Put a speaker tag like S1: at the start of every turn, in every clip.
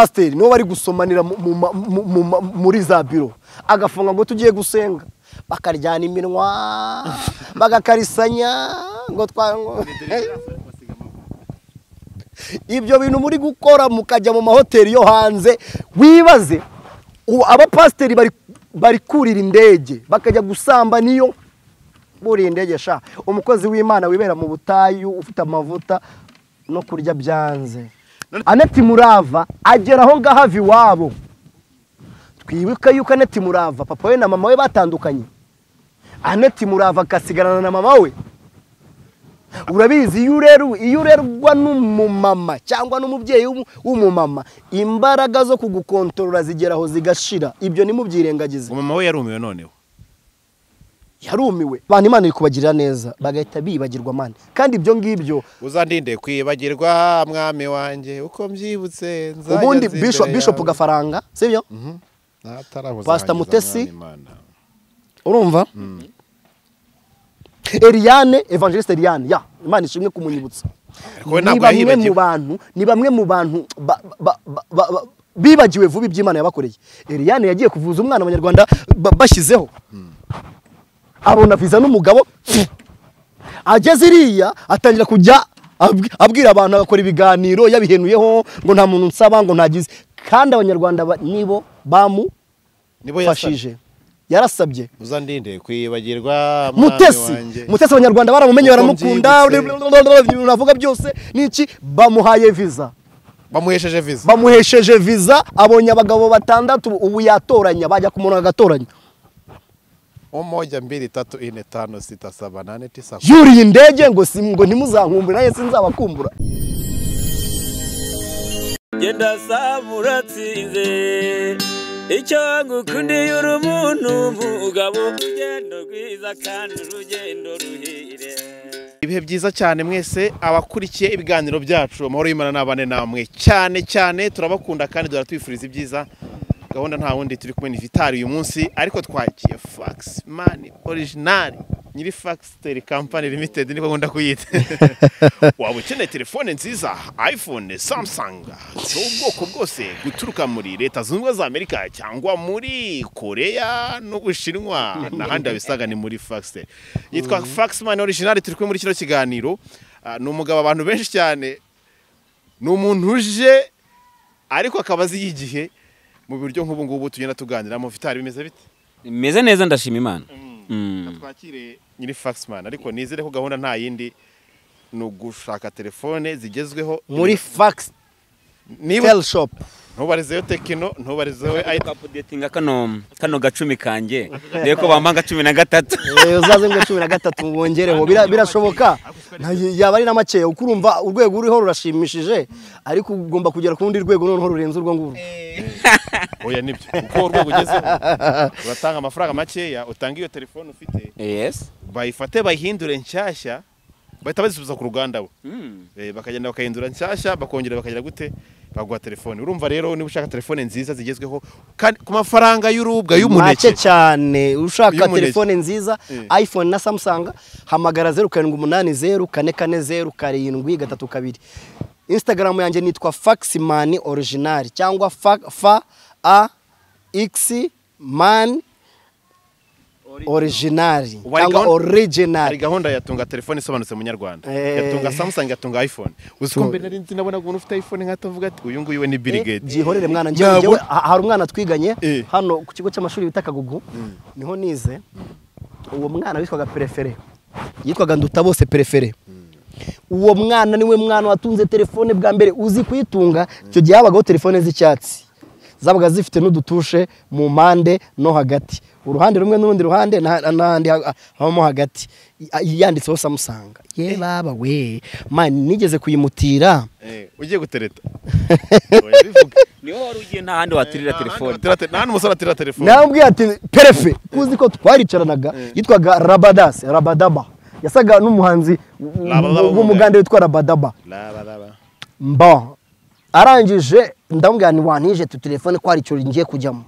S1: Abapasiteri nibo bari gusomanira muri za biro, agafunga ngo tugiye gusenga, bakaryana iminwa, bagakarisanya ngo twango. Ibyo bintu muri gukora mukajya mu mahoteli yo hanze, wibaze abapasiteri bari kurira indege bakajya gusamba niyo buri indege sha. Umukozi w'Imana wibera mu butayu ufite amavuta no kurya byanze. Aneti Murava agera aho ngaho ava iwabo. Twibuka yuko Aneti Murava papa we na mama we batandukanye. Aneti Murava akasigarana na mama we. Urabizi iyo urerwa n'umumama cyangwa n'umubyeyi w'umumama, imbaraga zo kugukontorora zigeraho zigashira. Ibyo nimubyirengagize.
S2: Mama we yarumiwe noneho.
S1: Yarumiwe. Abantu Imana iri kubagirira neza bagahita bibagirwa Mana. Kandi ibyo ngibyo
S2: uzandinde kwibagirwa mwami wanjye uko mbyibutse nzajya.
S1: Ubundi Bishop Gafaranga, sibyo? Pastor Mutesi. Urumva? Eliane, Evangeliste Eliane, ya Imana ishimwe kumunyibutsa. Ni bamwe mu bantu bibagiwe vuba iby'Imana yabakoreye. Eliane yagiye kuvuza umwana abanyarwanda bashyizeho. Abona visa n'umugabo, ageze iriya atangira kujya abwira abantu agakora ibiganiro yabihenuyeho ngo nta muntu nsaba ngo ntagize. Kandi abanyarwanda nibo bamufashije. Yarasabye
S2: uzandinde kwibagirwa
S1: Mutesi. Mutesi abanyarwanda baramumenye baramukunda, navuga byose niki, bamuhaye visa,
S2: bamuhesheje visa,
S1: bamuhesheje visa. Abonye abagabo batandatu ubu yatoranya, bajya kumuna agatoranya.
S2: 1 2 3 4 5 6 7 8 9.
S1: Yuriye indege ngo ngo ntimuzankumbure naye sinzabakumbura.
S3: Genda saburatsinze icyo ngukundiye uri umuntu mugabo, urugendo rwiza kandi urugendo ruhire.
S2: Ibihe byiza cyane mwese abakurikiye ibiganiro byacu, amahoro y'Imana nabane namwe cyane cyane, turabakunda kandi duratwifuriza ibyiza. Gahunda nta wundi turi kumwe ni Vitali uyu munsi, ariko twagiye Fax Man Original, nyiri Faxtel Company Limited niko ngunda kuyita. Waba ukeneye telefone nziza, iPhone, Samsung, z'ubwoko bwose guturuka muri Leta Zunze Ubumwe za Amerika cyangwa muri Korea n'Ubushinwa n'ahandi abisaga ni muri Faxtel. Yitwa Fax Man Original, turi kumwe muri kino kiganiro. Ni umugabo abantu benshi cyane, ni umuntu uje ariko akabazi y'igihe mu buryo nk'ubu ngubu tugenda tuganiramo. Vitali, bimeze bite?
S3: Bimeze neza ndashima Imana.
S2: Twakire nyiri Faxman, ariko nizere ko gahunda nta yindi ni ugushaka telefone zigezweho
S1: muri Fax Tel Shop.
S2: Ntubarizeyo Tekino, ntubarizeyo
S3: updating kano gacumi kanjye ndeko bambanga 13.
S1: Uzaze ngo 13 wongereho, birashoboka. Yaba ari na make ukurumva urwego uriho rurashimishije, ariko ugomba kugera ku rundi rwego noneho rurenze urwo ngurwo.
S2: Oya nibyo, uko urwego ugezeho uratanga amafaranga makeya, utanga iyo telefone ufite.
S3: Yes.
S2: Bayifate bayihindure nshyashya, bahita bazisubiza ku ruganda bo. Bakagenda bakahindura nshyashya, bakongera bakagira gute, baguha telefone. Urumva rero niba ushaka telefone nziza zigezweho kandi ku mafaranga y'urubwa y'umuneke
S1: make cyane, ushaka telefone nziza iPhone na Samsung, hamagara 0780 440 732. Instagram yanjye nitwa Faxman Original cyangwa Fa A X Man Original cyangwa original.
S2: Hari gahunda yatunga telefone isobanutse mu Nyarwanda, yatunga Samsung, yatunga iPhone. Uzi ko mbere nari nzi nabona umuntu ufite iPhone nkatavuga ati uyu nguyu we ni Bill Gates.
S1: Byihorere mwana, njyewe hari umwana twiganye hano ku kigo cy'amashuri bita Kagugu, niho nize. Uwo mwana witwaga Prefere, yitwaga Ndutabose Prefere. Uwo mwana niwe mwana watunze telefone bwa mbere uzi kuyitunga. Icyo gihe habagaho telefone z'icyatsi zabaga zifite n'udutushe mu mpande no hagati, uruhande rumwe n'urundi ruhande n'ahandi habamo hagati, yanditseho Samsung. Ye baba we man, nigeze kuyimutira.
S2: Ugiye gutereta.
S3: Niho wari ugiye nta handi watirira telefone.
S2: Nta n'umusore atira telefone.
S1: Namubwiye ati perefe, kuzi ko twaricaranaga, yitwaga Rabadas, Rabadaba. Yasaga n'umuhanzi w'umugande witwa Rabadaba. Mba arangije ndamubwira ni wanije tu telefone ko ari cyo ngiye kujyamo.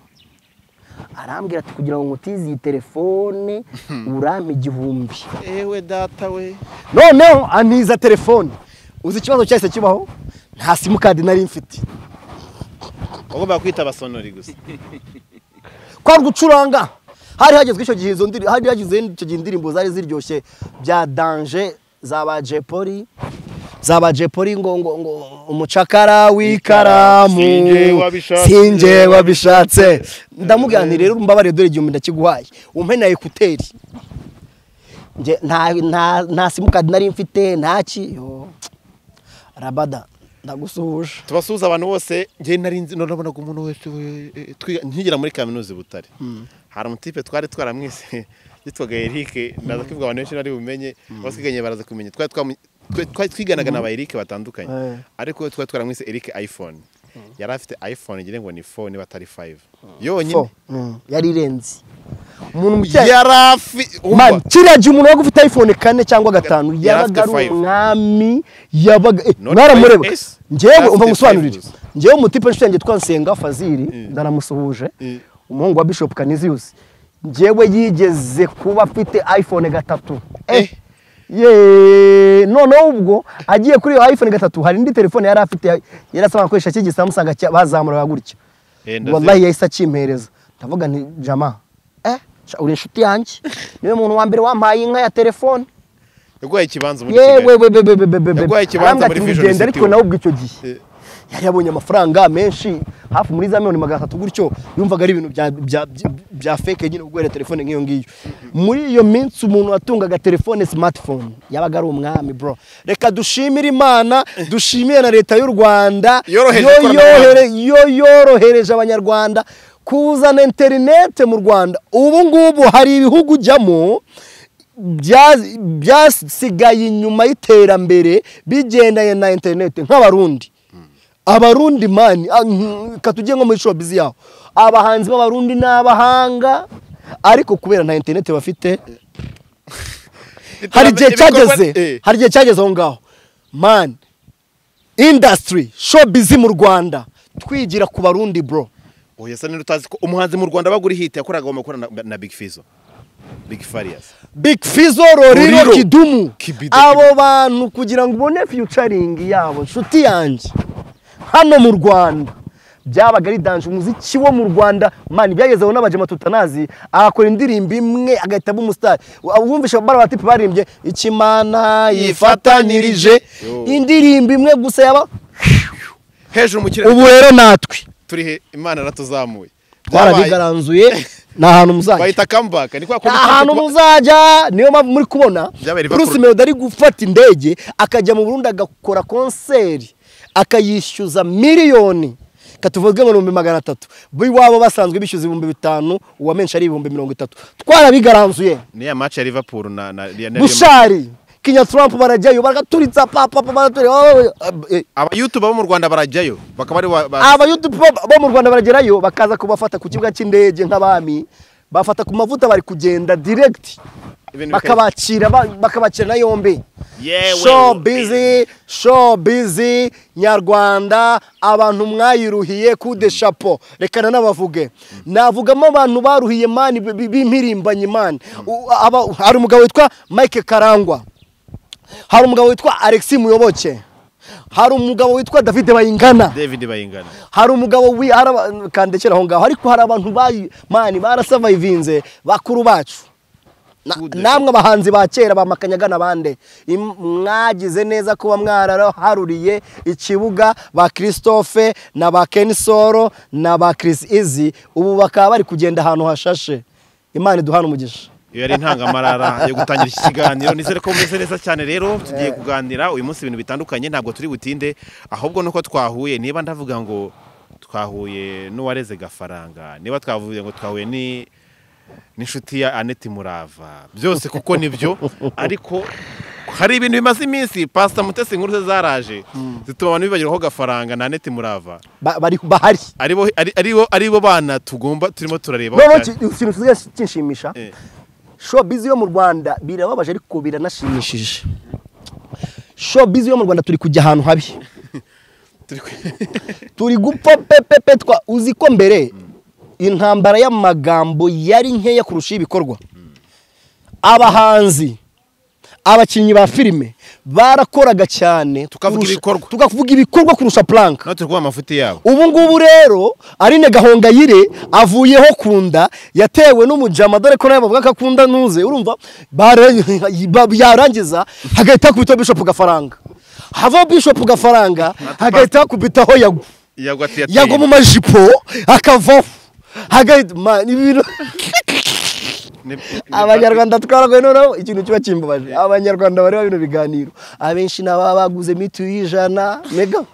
S1: Arambwira ati kugira ngo ngutize iyi telefone urampe 1000.
S2: Ewe data we.
S1: Noneho aniza telefone. Uzi ikibazo cyahise kibaho? Nta simukadi nari mfite.
S2: Bagomba kwita sonori gusa.
S1: Kwa gucuranga hari hagezwe icyo gihe izo ndirimbo, hari hageze icyo gihe indirimbo zari ziryoshye bya danger zaba Jepoli, zaba Jepoli ngo ngo ngo umucakara w'ikaramu sinjye wabishatse. Ndamubwira nti rero mbabare dore igihumbi ndakiguhaye umpe na ekuteri. Nje nta simukadi nari mfite ntaki yo rabada ndagusuhuje.
S2: Tubasuhuza abantu bose. Nje nari nzi nabona ko umuntu wese nkigira muri kaminuza Butare. Hari umutipe twari twaramwise yitwaga Eric, ndaza kwivuga abantu benshi nari bumenye, basiganye baraza kumenya. Twari twiganaga na ba Eric batandukanye, ariko twari twaramwise Eric iPhone. Yari afite iPhone ngira ngo ni 4 niba atari 5 yonyine.
S1: Yari irenze umuntu
S2: yarafi
S1: man kiriya gihe umuntu wagufite iPhone 4 cyangwa 5 yabaga ari umwami, yabaga mwaramureba. Njyewe umva ngusobanurire, njyewe umutipe nshuti yanjye twansenga Fazili ndanamusuhuje, umuhungu wa Bishop Canisius, njyewe yigeze kuba afite iPhone 3. Ye noneho ubwo agiye kuri iyo iPhone 3 hari indi telefone yari afite yarasaba gukoresha iki Samsung bazamura gutya. Wallahi yahise akimpereza. Ndavuga nti jama uri inshuti yanjye, niwe muntu wa mbere wampaye inka ya telefone.
S2: Yaguhaye ikibanza muri Kigali.
S1: Yewe
S2: yaguhaye ikibanza muri Vision City.
S1: Ariko nawe ubwo icyo gihe yari yabonye amafaranga menshi hafi muri za miliyoni 300 gutyo, yumvaga ari ibintu bya fake nyine guhera telefone nk'iyo ngiyo. Muri iyo minsi umuntu watungaga telefone smartphone yabaga ari umwami bro. Reka dushimire Imana, dushimire na leta y'u Rwanda yo yorohereje abanyarwanda kuzana internet mu Rwanda. Ubu ngubu hari ibihugu ujyamo byasigaye inyuma y'iterambere bigendanye na internet nk'abarundi. Abarundi mani katujye nko muri showbiz yaho, abahanzi b'abarundi n'abahanga, ariko kubera nta internet bafite hari igihe cyageze, hari igihe cyageze aho ngaho man industry showbiz mu Rwanda twigira ku barundi bro.
S2: Oya sa utazi ko umuhanzi mu Rwanda baguri hit yakoraga gukora na Big Fizzo, Big Farious,
S1: Big Fizzo, Roriro, Kidumu, abo bantu kugira ngo ubone featuring yabo nshuti yanjye hano mu Rwanda byabaga ari danger. Umuziki wo mu Rwanda man byagezeho n'abajema tutanazi akora indirimbo imwe agahita aba umustar. Wumvisha bara batipe barimbye ikimana yifatanirije indirimbo imwe gusa yaba
S2: hejuru mu kirere.
S1: Ubu rero natwe
S2: turi he, Imana yaratuzamuye
S1: twarabigaranzuye, ni ahantu muzajya
S2: bahita comeback, ni kwa kundi
S1: ahantu muzajya. Niyo mpamvu muri kubona Bruce Melody ari gufata indege akajya mu Burundi agakora concert akayishyuza miliyoni katuvuge ngo 300,000, biwabo basanzwe bishyuza 5,000, uwa menshi ari 30,000. Twarabigaranzuye.
S2: Ni ya match ya Liverpool na
S1: Bushari Kinya Trump barajyayo bagaturitsa papa baraturi.
S2: Aba YouTube bo mu Rwanda barajyayo bakaba ari
S1: aba YouTube bo mu Rwanda baragerayo bakaza kubafata ku kibuga cy'indege nk'abami, bafata ku mavuta bari kugenda direct bakabakira, bakabakira na yombi. Show busy nyarwanda, abantu mwayiruhiye kude chapeau. Reka nabavuge, navugamo abantu baruhiye mani b'impirimbanyi mani. Hari umugabo witwa Mike Karangwa, hari umugabo witwa Alexis Muyoboke, hari umugabo witwa David Bayingana, hari umugabo kandekera aho ngaho. Ariko hari abantu mani barasavayivinze bakuru bacu. Namwe abahanzi ba kera bamakanyaga nabande mwagize neza kuba mwararaharuriye ikibuga ba Christophe na ba Kenisoro na ba Chris Easy, ubu bakaba bari kugenda ahantu hashashe. Imana iduhana umugisha.
S2: Iyo yari intangamarara yo gutangira iki kiganiro. Nizere ko mumeze neza cyane. Rero tugiye kuganira uyu munsi ibintu bitandukanye, ntabwo turi butinde, ahubwo nuko twahuye. Niba ndavuga ngo twahuye n'uwareze Gafaranga, niba twavuye ngo twahuye ni n'inshuti ya Annette Murava, byose kuko nibyo. Ariko hari ibintu bimaze iminsi Pastor Mutesi inkuru ze zaraje zituma abantu bibagirwa ko Gafaranga na Annette Murava
S1: bari bahari,
S2: aribo bana tugomba turimo turareba.
S1: None ikintu kiziga kinshimisha, showbiz yo mu Rwanda birababaje ariko biranashimishije. Showbiz yo mu Rwanda turi kujya ahantu habi, turi gupfa pepepe. Twa uzi ko mbere intambara y'amagambo yari nkeya kurusha ibikorwa. Abahanzi, Abakinnyi ba filime barakoraga cyane, tukavuga ibikorwa kurusha prank.
S2: No turikuba amafuti yabo.
S1: Ubu ngubu rero Aline Gahongayire avuyeho kunda yatewe n'umujama, dore ko nawe bavuga ko akunda nuze, urumva yarangiza hagahita kubita Bishop Gafaranga, hava Bishop Gafaranga hagahita kubitaho Yago, Yago mu majipo akavaho hagahita ibintu. Abanyarwanda twaragoye. Noneho ikintu kiba kimbabaje, abanyarwanda bareba bino biganiro abenshi naba baguze mituyu y'ijana mega.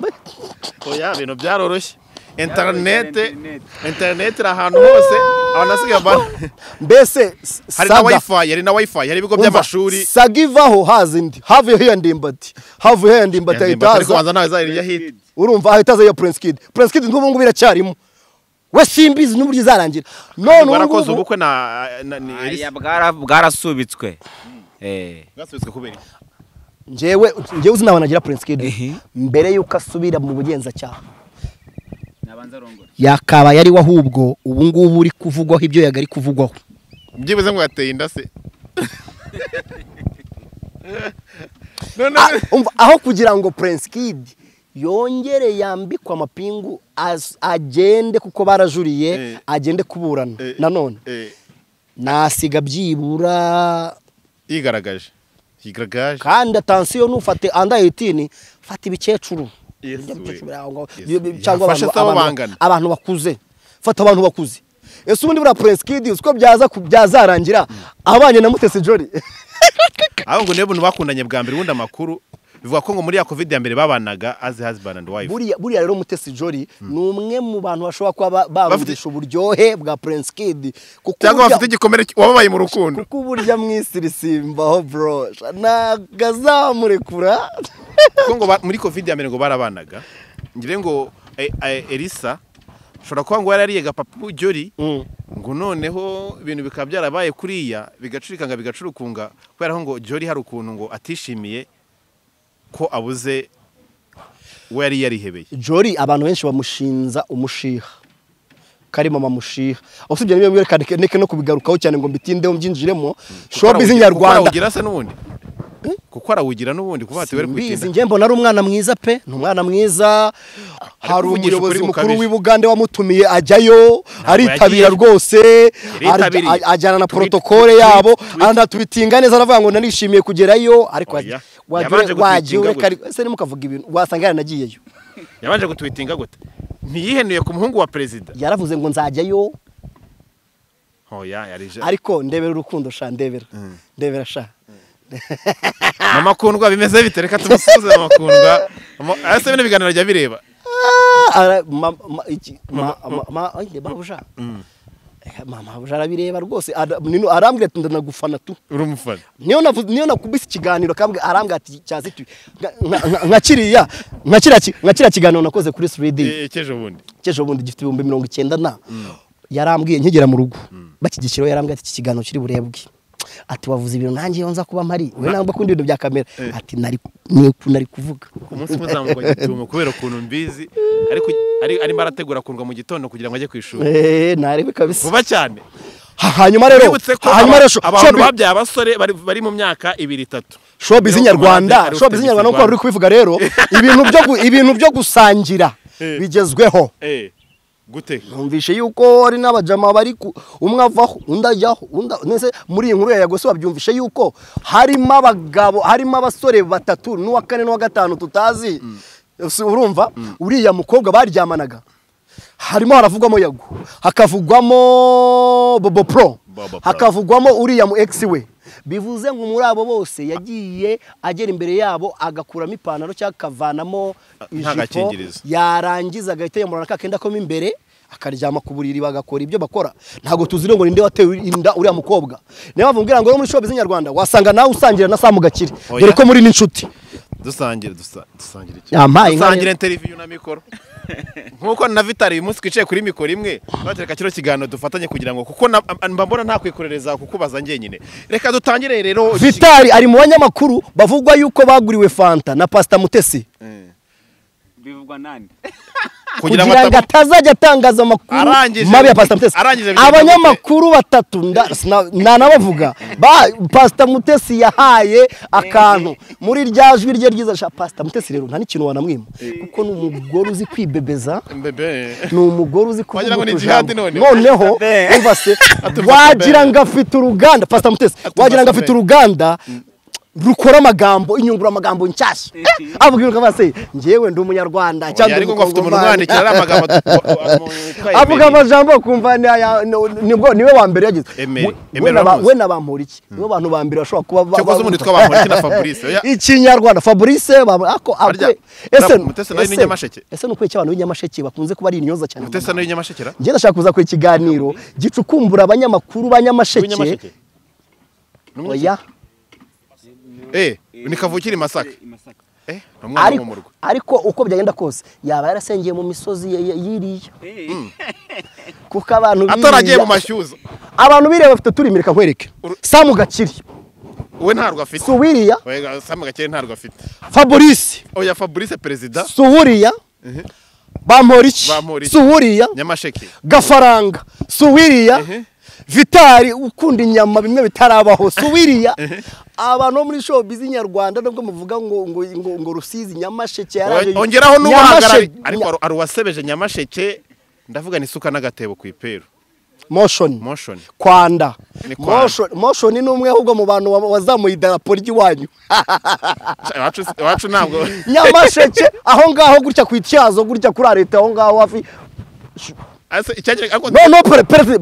S2: Oya, ibintu byaroroshye, internet iri ahantu hose, abantu basigaye
S1: mbese
S2: hari na wifi, hari na wifi, hari ibigo by'amashuri.
S1: Saga ivaho haza indi, havuyeho iya Ndimbati, havuyeho iya Ndimbati ahita
S2: haza,
S1: urumva ahita haza iya Prince Kid. Prince Kid nk'ubu ngubu iracyarimo, we simbizi n'uburyo izarangira. None
S2: barakoze ubukwe na
S3: Elisa bwarasubitswe.
S2: Bwasubitswe kubera
S1: njyewe uzi nabana nagira Prince Kid mbere yuko asubira mu bugenzacyaha yakaba yari wahubwo ubu ngubu uri kuvugwaho ibyo yagari kuvugwaho,
S2: byibuze ngo yateye inda se.
S1: Aho kugira ngo Prince Kid yongere yambikwa amapingu agende, kuko barajuriye, agende kuburana nanone nasiga byibura
S2: yigaragaje.
S1: Kandi atansiyo nufate anda 18, fata ibikecuru cyangwa abantu bakuze, fata abantu bakuze. Ese ubundi bura Prince Kid uko byaza kubyazarangira abanye na Mutesi Jolly?
S2: Aho ngo nibo bakundanye bwa mbere, ubundi amakuru bivuga ko ngo muri ya Covid ya mbere babanaga as husband and wife.
S1: Buriya rero Mutesi Jolly ni umwe mu bantu bashobora kuba barumvisha uburyohe bwa Prince Kid,
S2: kuko cyangwa bafite igikomere wababaye mu rukundo,
S1: kuko burya mwisirisimbaho bro nagazamurekura.
S2: Kuko ngo muri Covid ya mbere ngo barabanaga, ngire ngo Elisa ushobora kuba ngo yarariye gapapu Jolly, ngo noneho ibintu bikaba byarabaye kuriya bigacurikanga bigacurukunga, kubera ngo Jolly hari ukuntu ngo atishimiye ko abuze we yari yarihebeye.
S1: Jolly abantu benshi bamushinza umushiha, kari mama mushiha. Usibye niyo mwerekane neke no kubigarukaho cyane ngo mbitindeho mbyinjiremo. Showbiz nyarwanda
S2: arawugira se n'ubundi, kuko arawugira n'ubundi kuba ati were
S1: kwitinda. Mbizi nge mbona ari umwana mwiza pe, ni umwana mwiza. Hari umuyobozi mukuru w'i Bugande wamutumiye ajyayo, aritabira rwose, ajyana na protokole yabo, anatwitinga neza aravuga ngo narishimiye kugerayo, ariko wagiye ese nimukavuga ibintu wasanga yaranagiyeyo.
S2: Yabanje gutwitinga gute? Ntiyihenuye ku muhungu wa president.
S1: Yaravuze ngo nzajyayo.
S2: Oya yarije.
S1: Ariko ndebera urukundo sha, ndebera. Ndebera sha.
S2: Mama Kundwa bimeze bite? Reka tumusuze Mama Kundwa. Ese bino biganiro jya bireba.
S1: Mama buja arabireba rwose, arambwira ati ndanagufana tu.
S2: Urumufana.
S1: Niyo nakubise ikiganiro akambwira, arambwira ati cyazitu nka kiriya nka kiriya kiganiro nakoze kuri 3D cyejo bundi gifite 90,000 na yarambwiye nkigera mu rugo bakigishyiraho, yarambwiye ati iki kiganiro kiri burebwe, ati wavuze ibintu nanjye iyo nza kuba mpari we nangwa kundi ibintu bya kamera, ati nari kuvuga
S2: umunsi muzamugwa gitumo kubera ukuntu mbizi, ariko arimo arategura kundwa mu gitondo kugira ngo ajye kwishuri.
S1: Narebe kabisa
S2: vuba cyane.
S1: Hanyuma rero
S2: abantu babyaye abasore bari mu myaka 2 3
S1: showbiz nyarwanda, showbiz nyarwanda nkuko uri kubivuga rero, ibintu byo gusangira bigezweho.
S2: Gute?
S1: Numvishe yuko ari n'abajama bari umwe avaho undi ajyaho undi, nese muri iyi nkuru ya Yago babyumvishe yuko harimo abagabo, harimo abasore batatu n'uwa kane n'uwa gatanu tutazi. Urumva uriya mukobwa baryamanaga, harimo haravugwamo Yago, hakavugwamo Bobo Pro, hakavugwamo uriya mu ex we. Bivuze ngo muri abo bose yagiye agera imbere yabo agakuramo ipantaro cyangwa akavanamo ijipo, yarangiza agahita yamurana kakenda ko imbere akaryama ku buriri bagakora ibyo bakora. Ntago tuzi ngo ninde watewe inda uriya mukobwa. Niyo mpamvu mbwira ngo muri showbiz nyarwanda wasanga nawe usangira na Samu Gakire, dore ko muri n'inshuti.
S2: Dusangira iki? Dusangira interview na mikoro. Nkuko na Vitali uyu munsi twicaye kuri mikoro imwe, batereka kino kiganiro dufatanye kugira ngo kuko mba mbona nta kwikorereza kukubaza ngenyine. Reka dutangire rero.
S1: Vitali ari mu banyamakuru bavugwa yuko baguriwe Fanta na Pastor Mutesi.
S3: Bivugwa nande?
S1: Kugira ngo atazajya atangaza amakuru mabi ya Pastor Mutesi. Abanyamakuru batatu nanabavuga Pastor Mutesi yahaye akantu muri rya jwi rye ryiza. Sha Pastor Mutesi rero nta n'ikintu wanamwima, kuko ni umugore uzi kwibebeza, ni umugore uzi kuvuga noneho umva se wagira ngo afite uruganda. Pastor Mutesi wagira ngo afite uruganda rukora amagambo, inyungura amagambo nshyashya. Avuga ibintu base ngewe ndi umunyarwanda cyangwa
S2: ariko ngo afite umuntu umwandikira ari amagambo
S1: avuga amajambo kumva nibwo niwe wa mbere yagize. We na Bamporiki nibo bantu ba mbere bashobora kuba
S2: cyakoze umuntu witwa Bamporiki na Fabrice
S1: ikinyarwanda. Fabrice ako ese
S2: Mutesi nayo ni Nyamasheke.
S1: Ese nuko iki abantu b'inyamasheke bakunze kuba ari intyoza cyane.
S2: Mutesi nayo Nyamasheke ra
S1: ngiye ndashaka kuza ku ikiganiro gicukumbura abanyamakuru ba Nyamasheke. Oya
S2: ni kavukiri Masaka. Umwana wo mu rugo.
S1: Ariko uko byagenda kose yaba yarasengeye mu misozi yiriya. Kuko abantu
S2: ataragiye mu mashyuza.
S1: Abantu bireba bafite turimirika nkwereke. Samu Gakiri
S2: we ntarwo afite.
S1: Suwiriya.
S2: Oya Samu Gakiri ntarwo afite.
S1: Fabrice.
S2: Oya Fabrice president.
S1: Suwuriya. Bamporiki. Suwuriya.
S2: Nyamasheke.
S1: Gafaranga. Suwiriya. Vitari ukunda inyama bimwe bitarabaho. Suwiriya. Abantu muri showbiz nyarwanda nubwo muvuga ngo ngo ngo Rusizi Nyamasheke yaraje
S2: ongeraho n'ubahagarari, ariko ari uwasebeje Nyamasheke ndavuga ni suka n'agatebo ku iperu.
S1: Motion Kwanda. Motion ni umwe ahubwo mu bantu wazamuye idarapo ry'iwanyu.
S2: Iwacu ntabwo
S1: Nyamasheke aho ngaho gutya ku ityazo gutya kuri leta aho ngaho hafi. No perezida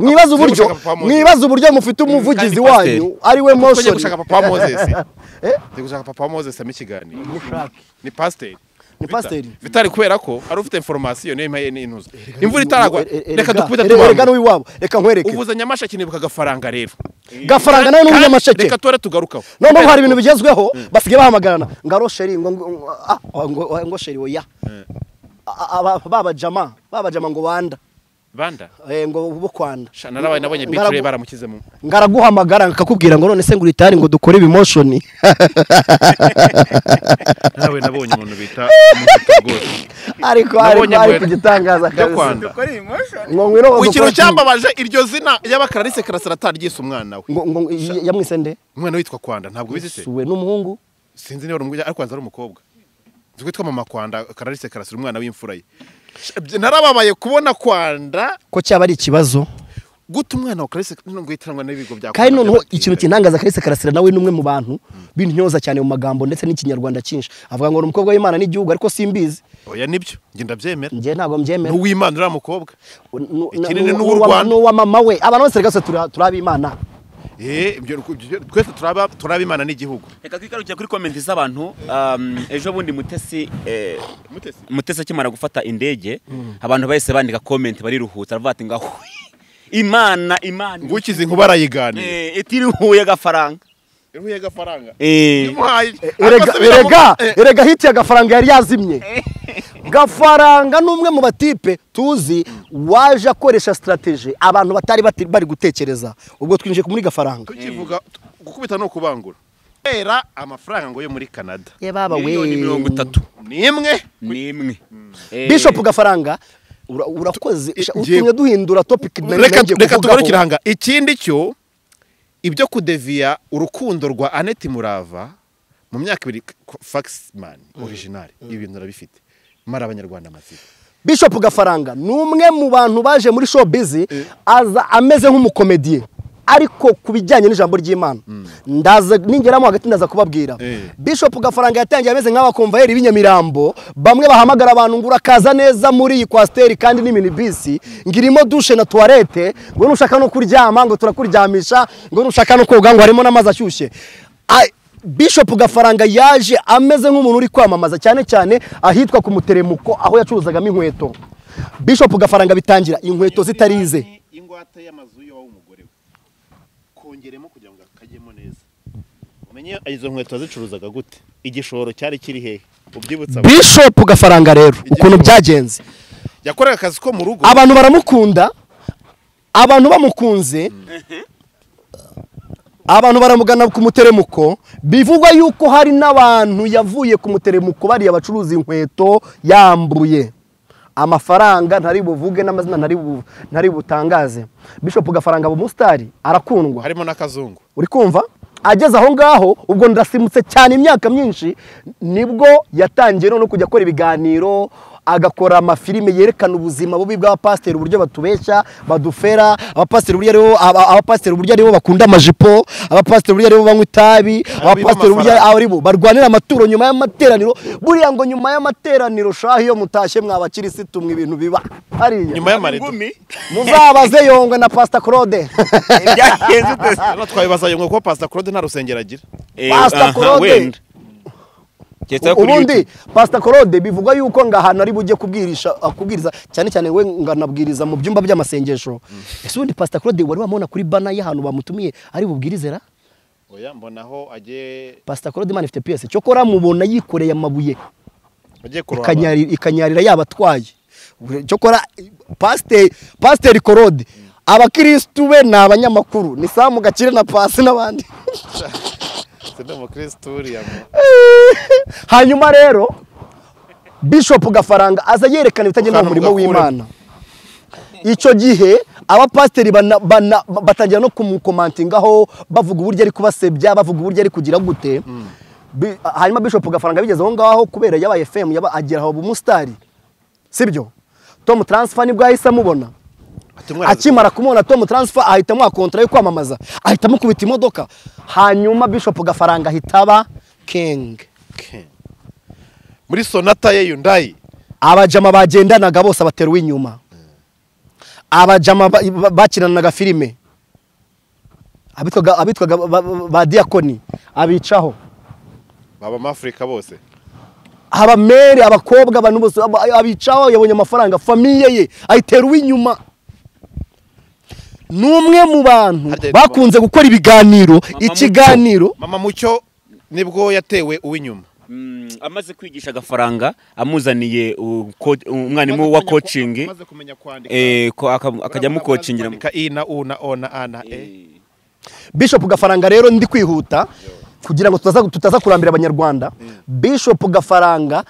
S1: mwibaza uburyo mufite umuvugizi wanyu ari we Motion.
S2: Gushaka papa Moses. Gushaka papa Moses mu kiganiro. Ni pasteur.
S1: Ni pasteur.
S2: Vitari kubera ko ari ufite information niyo impaye n'intuza. Imvura itaragwa reka dukubita tubana.
S1: Erega n'uwiwabo reka nkwereke.
S2: Uvuza Nyamasheke nibuka Gafaranga rero.
S1: Gafaranga nawe n'umunyamasheke.
S2: Reka tore tugarukaho.
S1: None hari ibintu bigezweho basigaye bahamagarana ngaro sheri ngo ngo sheri oya. Baba jama ngo banda.
S2: Banda
S1: ngo bo kwanda
S2: narabaye nabonye biture baramukize mu
S1: ngaraguhamagara ngakakubwira ngo none se nguritari ngo dukore ibimotion.
S2: Nawe nabonye umuntu bita rwose
S1: ariko gitangaza
S2: kabisa
S3: dukore emotion
S1: ngo ngwino
S2: ikintu cyambabaje iryo zina yaba Clarisse Karasira ataryise umwana we
S1: ngo yamwise nde?
S2: Umwana witwa Kwanda ntabwo bizi se
S1: suwe n'umuhungu
S2: sinzi niba ari umuhungu ariko ari umukobwa nzi kwitwa mama Kwanda Clarisse Karasira umwana w'imfura ye. Narababaye kubona Kwanda
S1: ko cyaba ari ikibazo
S2: guta umwana wa Clarisse ngo yitanwa n'ibigo bya
S1: kandi noneho ikintu kintangaza Clarisse Karasira nawe numwe mu bantu bintyoza cyane mu magambo ndetse n'ikinyarwanda cyinshi avuga ngo umukobwa w'Imana n'igihugu ariko simbizi.
S2: Oya nibyo nge ndabyemera.
S1: Nge ntago mbyemera.
S2: N'uw'Imana uri mukobwa ikindi ni n'uw'u Rwanda
S1: n'uwa mama we abantu bose rega turabimana.
S2: Ibyo twese turabimana n'igihugu.
S3: Reka twigarukire kuri comment z'abantu. Ejo bundi Mutesi Mutesi akimara gufata indege abantu bahise bandika comment bariruhutsa baravuga ati ngaho Imana
S2: ngukize inkuba arayiganira
S3: itirihuye Gafaranga.
S2: Iruhuye Gafaranga.
S1: Erega hiti ya Gafaranga yari yazimye. Gafaranga numwe mu batipe tuzi waje akoresha strategy abantu batari bari gutekereza. Ubwo twinjiye muri Gafaranga.
S2: Tukivuga gukubita no kubangura. Era amafaranga ngo yo muri Canada.
S1: Ye baba we
S3: 30
S2: nimwe
S3: nimwe.
S1: Bishop Gafaranga urakoze utumye duhindura topic.
S2: Reka tugarukire hanga. Ikindi cyo ibyo kudeviya urukundo rwa Annette Murava mu myaka ibiri Faxman original ibintu arabifite mara abanyarwanda amatsiko.
S1: Bishop Gafaranga ni umwe mu bantu baje muri showbiz aza ameze nk'umukomediye ariko kubijyanye n'ijambo ry'Imana ndaza ningeramo hagati ndaza kubabwira. Bishop Gafaranga yatangiye ameze nk'abakomvayeri b'inyamirambo bamwe bahamagara abantu ngo urakaza neza muri iyi kwasteri kandi ni minibisi ngirimo douche na toilette ngo nushaka no kuryama ngo turakuryamisha ngo nushaka no koga ngo harimo n'amazi ashyushye. Bishop Gafaranga yaje ameze nk'umuntu uri kwamamaza cyane cyane ahitwa ku Muteremuko aho yacuruzagamo inkweto. Bishop Gafaranga bitangira inkweto zitarize
S2: ingwate y'amazu yo w'umugore we kongeremo kugira ngo akajyemo neza umenye izo nkweto zicuruzaga gute igishoro cyari kiri hehe ubyibutsa.
S1: Bishop Gafaranga rero ukuntu byagenze
S2: yakoraga akazi ko mu rugo
S1: abantu baramukunda abantu bamukunze. Abantu baramugana ku muteremuko, bivugwa yuko hari n'abantu yavuye ku muteremuko bariya bacuruza inkweto yambuye amafaranga, ntari buvuge n'amazina, ntari butangaze. Bishop Gafaranga umusitari arakundwa,
S2: harimo n'akazungu.
S1: Uri kumva? Ageze aho ngaho ubwo ndasimutse cyane imyaka myinshi, nibwo yatangiye no kujya akora ibiganiro, agakora amafilime yerekana ubuzima bubi bw'abapasiteri, uburyo batubeshya badufera, abapasiteri uburyo aribo, abapasiteri uburyo aribo bakunda amajipo, abapasiteri uburyo aribo banywa itabi, abapasiteri uburyo aribo barwanira amaturo nyuma y'amateraniro. Buriya ngo nyuma y'amateraniro shahi iyo mutashye mwabakirisitu mwe ibintu biba hariya
S2: nyuma y'amarido.
S1: Muzabaze Yongwe na Pastor Claude.
S3: Byagenze ute?
S2: Hano twabibaza Yongwe ko Pastor Claude nta rusengero agira.
S1: Pastor Claude ubundi Pastor Claude bivugwa yuko ngahantu ari bujye kubwirisha, kubwiriza cyane cyane we nganabwiriza mu byumba by'amasengesho. Ese ubundi Pastor Claude wari wamubona kuri bana y'ahantu bamutumiye ari bubwirize ra?
S2: Oya, mbonaho agiye
S1: Pastor Claude man ifite PS cyokora mubona yikoreye amabuye
S2: agiye kurohama
S1: ikanyarira yabatwaye. Cyokora Pastor Claude abakristu be ni abanyamakuru, ni Samu Gakire na Pasi n'abandi. Hanyuma rero Bishop Gafaranga aza yerekana ibitagenda mu murimo w'Imana. Icyo gihe abapasiteri batangira no kumukomantingaho, bavuga uburyo ari kubasebya, bavuga uburyo ari kugira gute. Hanyuma Bishop Gafaranga bigeze aho ngaho kubera yabaye FM, yaba agera aho umusitari, sibyo? Tom Transfer nibwo yahise amubona. Akimara kumubona Tom Transfer ahita amuha kontra yo kwamamaza, ahita amukubita imodoka. Hanyuma Bishop Gafaranga ahita aba king.
S2: Muri Sonata ye Hyundai
S1: abajama bagendanaga bose abateruwe inyuma, abajama bakinanaga filime, abitwaga ba diakoni abicaho,
S2: baba Afrika bose,
S1: abamere, abakobwa, abantu bose abicaho. Yabonye amafaranga, famiye ye ayiteruwe inyuma. Numwe mu bantu bakunze gukora ibiganiro, ikiganiro
S2: Mama Mucyo nibwo yatewe uw'inyuma.
S3: Amaze kwigisha Gafaranga amuzaniye umwarimu wa coaching,
S2: amaze kumenya kwandika,
S3: akajya mu coachingira
S2: I na U na O na A na E.
S1: Bishop Gafaranga rero ndi kwihuta kugira ngo tutaza kurambira abanyarwanda. Bishop Gafaranga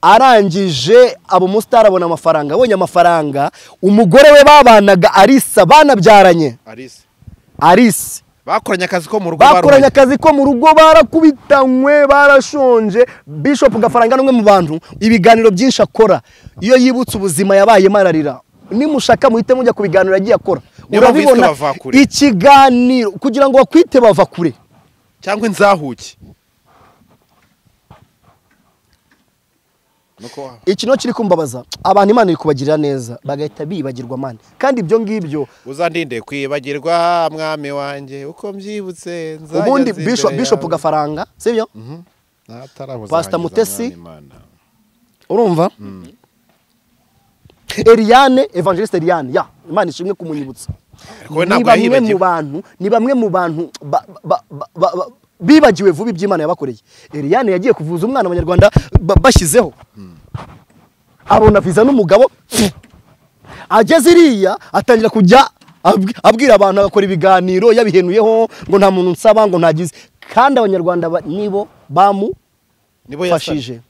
S1: arangije abo mustar abona amafaranga, abonye amafaranga, umugore we babanaga Arisa banabyaranye, Arisa
S2: bakoranye akazi ko mu rugo,
S1: bakoranye akazi ko mu rugo, barakubitanywe, barashonje. Bishop Gafaranga n'umwe mu bantu ibiganiro byinshi akora, iyo yibutse ubuzima yabaye mararira. Nimushaka muhite mujya ku biganiro yagiye akora, urabibona ikiganiro kugira ngo bakwite bava kure
S2: cyangwa inzahuke.
S1: Ikino kiri kumbabaza abantu, Imana iri kubagirira neza bagahita bibagirwa mani. Kandi ibyo ngibyo
S2: uzandinde kwibagirwa mwami wanjye uko mbyibutse nzajya.
S1: Ubundi Bishop Gafaranga, sibyo? Pastor Mutesi, urumva? Eliane, Evangeliste Eliane, ya Imana ishimwe kumunyibutsa. Ni bamwe mu bantu bibagiwe vuba iby'Imana yabakoreye. Eliane yagiye kuvuza umwana abanyarwanda bashyizeho, abona visa n'umugabo, ageze iriya atangira kujya abwira abantu, agakora ibiganiro yabihenuyeho ngo nta muntu nsaba, ngo ntagize. Kandi abanyarwanda nibo bamufashije,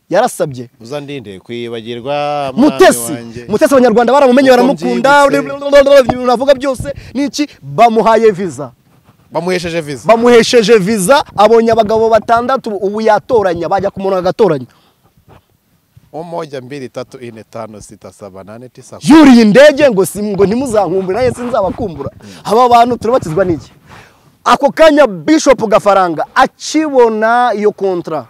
S1: yarasabye
S2: uzandinde kwibagirwa
S1: Mutesi. Mutesi abanyarwanda baramumenye, baramukunda, navuga byose niki, bamuhaye visa, bamuhesheje visa, abonye abagabo batandatu, ubu yatoranya, bajya kumuna agatoranya.
S2: 1 2 3 4 5 6 7 8 9.
S1: Yuriye indege ngo ngo ntimuzankumbure naye sinzabakumbura. Aba bantu turabatizwa n'iki? Ako kanya Bishop Gafaranga akibona iyo kontra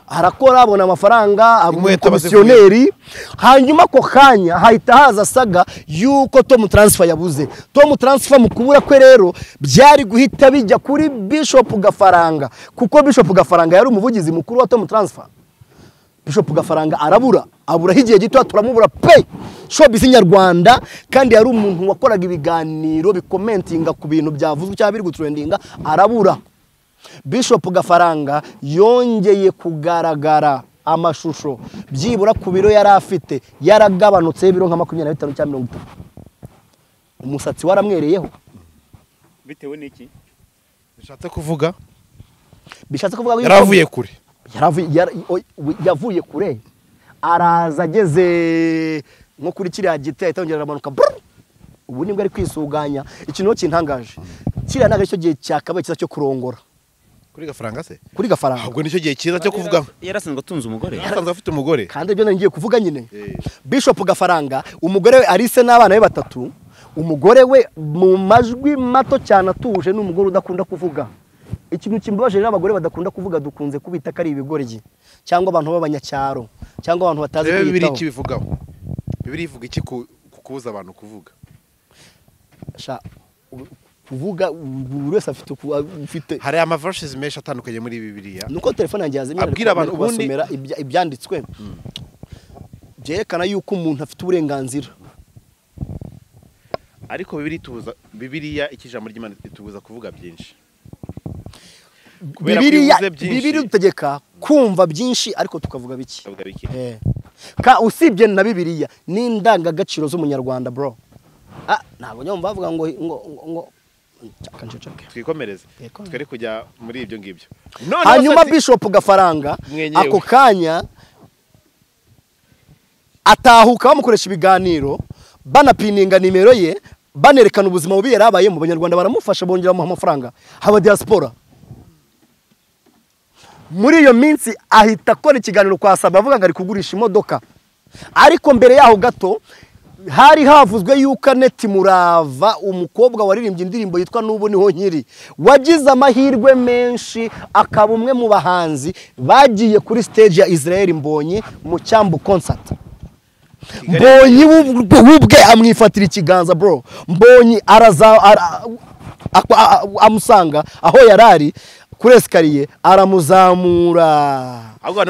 S1: arakora, abona amafaranga, aba komisiyoneri. Hanyuma ako kanya hahita haza saga yuko Tom Transfer yabuze. Tom Transfer mu kubura kwe rero byari guhita bijya kuri Bishop Gafaranga, kuko Bishop Gafaranga yari umuvugizi mukuru wa Tom Transfer. Bishop Gafaranga arabura, abura igihe gito turamubura pe. Showbiz nyarwanda, kandi yari umuntu wakoraga ibiganiro bikomentinga ku bintu byavuzwe cyangwa biri gutrendinga, arabura. Bishop Gafaranga yongeye kugaragara amashusho byibura ku biro yari afite yaragabanutse ibiro nka 25 cyangwa 30. Umusatsi waramwereyeho
S3: bitewe n'iki?
S2: Bishatse kuvuga
S1: yaravuye
S2: kure.
S1: Yavuye kure araza ageze nko kuri kiriya giti ahita yongera aramanuka. Ubu nibwo ari kwisuganya. Ikintu kintangaje kiriya ntabwo aricyo gihe cyakabaye cyiza cyo kurongora
S2: kuri Gafaranga se?
S1: Kuri Gafaranga
S2: ahubwo nicyo gihe cyiza cyo kuvuga
S3: yarasanzwe atunze umugore,
S2: yarasanzwe afite umugore,
S1: kandi ibyo ngiye kuvuga nyine. Bishop Gafaranga umugore we Alice n'abana be batatu, umugore we mu majwi mato cyane atuje, ni umugore udakunda kuvuga. Ikintu kimbabaje rero, abagore badakunda kuvuga dukunze kubita ko ari ibigoryi cyangwa abantu b'abanyacyaro cyangwa abantu batazi
S2: kwiyitaho.
S1: Bibiliya
S2: iki bivugaho? Bibiliya ivuga iki ku kubuza abantu kuvuga?
S1: Sha kuvuga buri wese afite ufite.
S2: Hari ama verses menshi atandukanye muri Bibiliya.
S1: Nuko telefone yanjye yazimye
S2: abwira abantu ubundi
S1: basomera ibyanditswe byerekana yuko umuntu afite uburenganzira.
S2: Ariko Bibiliya itubuza, Bibiliya ikijambo ry'Imana itubuza kuvuga byinshi.
S1: Bibiliya idutegeka kumva byinshi ariko tukavuga bike. Ka usibye na Bibiliya n'indangagaciro z'umunyarwanda bro. Ntabwo nyumva bavuga ngo ngo
S2: twikomereze twere kujya muri ibyo ngibyo.
S1: Hanyuma Bishop Gafaranga ako kanya atahuka bamukoresha ibiganiro, banapininga nimero ye, banerekana ubuzima bubi yarabaye mu Banyarwanda, baramufasha bongera bamuha amafaranga haba diaspora. Muri iyo minsi ahita akora ikiganiro kwa Saba avuga ngo ari kugurisha imodoka, ariko mbere yaho gato hari havuzwe yuko Annette Murava, umukobwa waririmbye indirimbo yitwa Nubu niho nkiri, wagize amahirwe menshi akaba umwe mu bahanzi bagiye kuri stage ya Israel Mbonyi mu Cyambu concert. Mbonyi wubwe amwifatira ikiganza bro. Mbonyi araza amusanga aho yarari kuri escalier aramuzamura,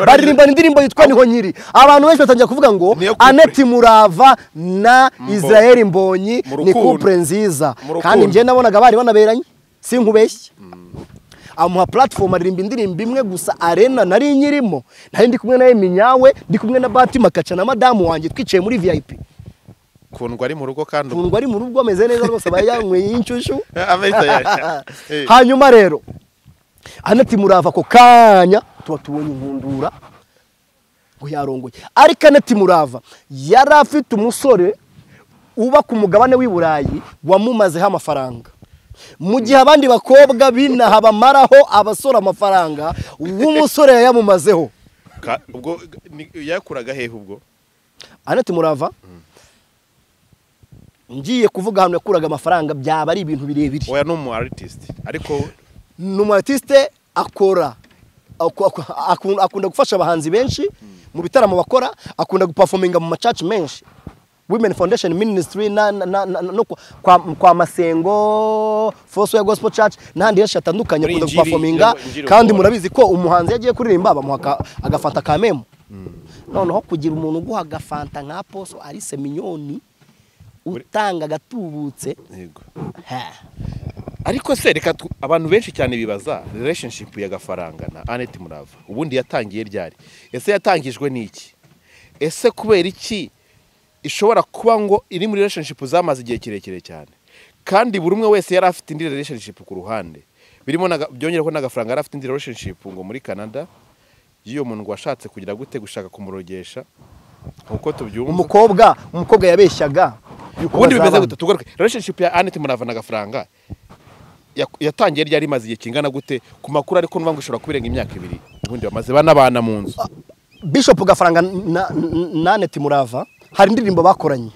S1: baririmba indirimbo yitwa Niho Nkiri. Abantu benshi batangira kuvuga ngo Annette Murava na Israel Mbonyi ni couple nziza, kandi njye nabonaga bari banaberanye, sinkubeshye. Amuha platform aririmba indirimbo imwe gusa, arena nari nyirimo, nari ndi kumwe na Eminyawe, ndi kumwe na Batima Kaca na madamu wanjye, twicaye muri VIP.
S2: Kundwa ari mu rugo, kandi
S1: kundwa ari mu rugo ameze neza rwose, bayanyweye inshyushyu. Hanyuma rero Annette Murava ako kanya tuba tubonye inkundura ngo yarongoye. Ariko Annette Murava yari afite umusore uba ku mugabane w'i Burayi wamumazeho amafaranga, mu gihe abandi bakobwa binaha bamaraho abasore amafaranga, uw'umusore yayamumazeho.
S2: Ubwo yakuraga hehe ubwo
S1: Annette Murava? Ngiye kuvuga ahantu yakuraga amafaranga byaba ari ibintu birebire.
S2: Oya, ni umu artist, ariko
S1: ni umu artiste akora akunda gufasha abahanzi benshi mu bitaramo bakora, akunda guperforminga mu macaci menshi, Women Foundation Ministry na no kwa Masengo, Fosway Gospel Church n'ahandi henshi hatandukanye akunda guperforminga. Kandi murabizi ko umuhanzi yagiye kuririmba bamuha agafanta ka memo. Noneho kugira umuntu uguha agafanta nka Apostle Alice Mignoni utanga agatubutse.
S2: Yego. Ariko se reka abantu benshi cyane bibaza relationship ya Gafaranga na Annette Murava ubundi yatangiye ryari? Ese yatangijwe n'iki? Ese kubera iki ishobora kuba ngo iri muri relationship zamaze igihe kirekire cyane, kandi buri umwe wese yari afite indi relationship ku ruhande, birimo byongera ko n'Agafaranga yari afite indi relationship ngo muri Canada y'iyo muntu washatse kugira gute, gushaka kumurogesha uko tubyumva.
S1: Umukobwa yabeshyaga
S2: ubundi bimeze gute? Tugaruke relationship ya Annette Murava na Gafaranga yatangiye ryari, imaze igihe kingana gute ku makuru? Ariko numva ngo ishobora kubirenga imyaka 2 ubundi bamaze banabana mu nzu.
S1: Bishop Gafaranga na Annette Murava hari indirimbo bakoranye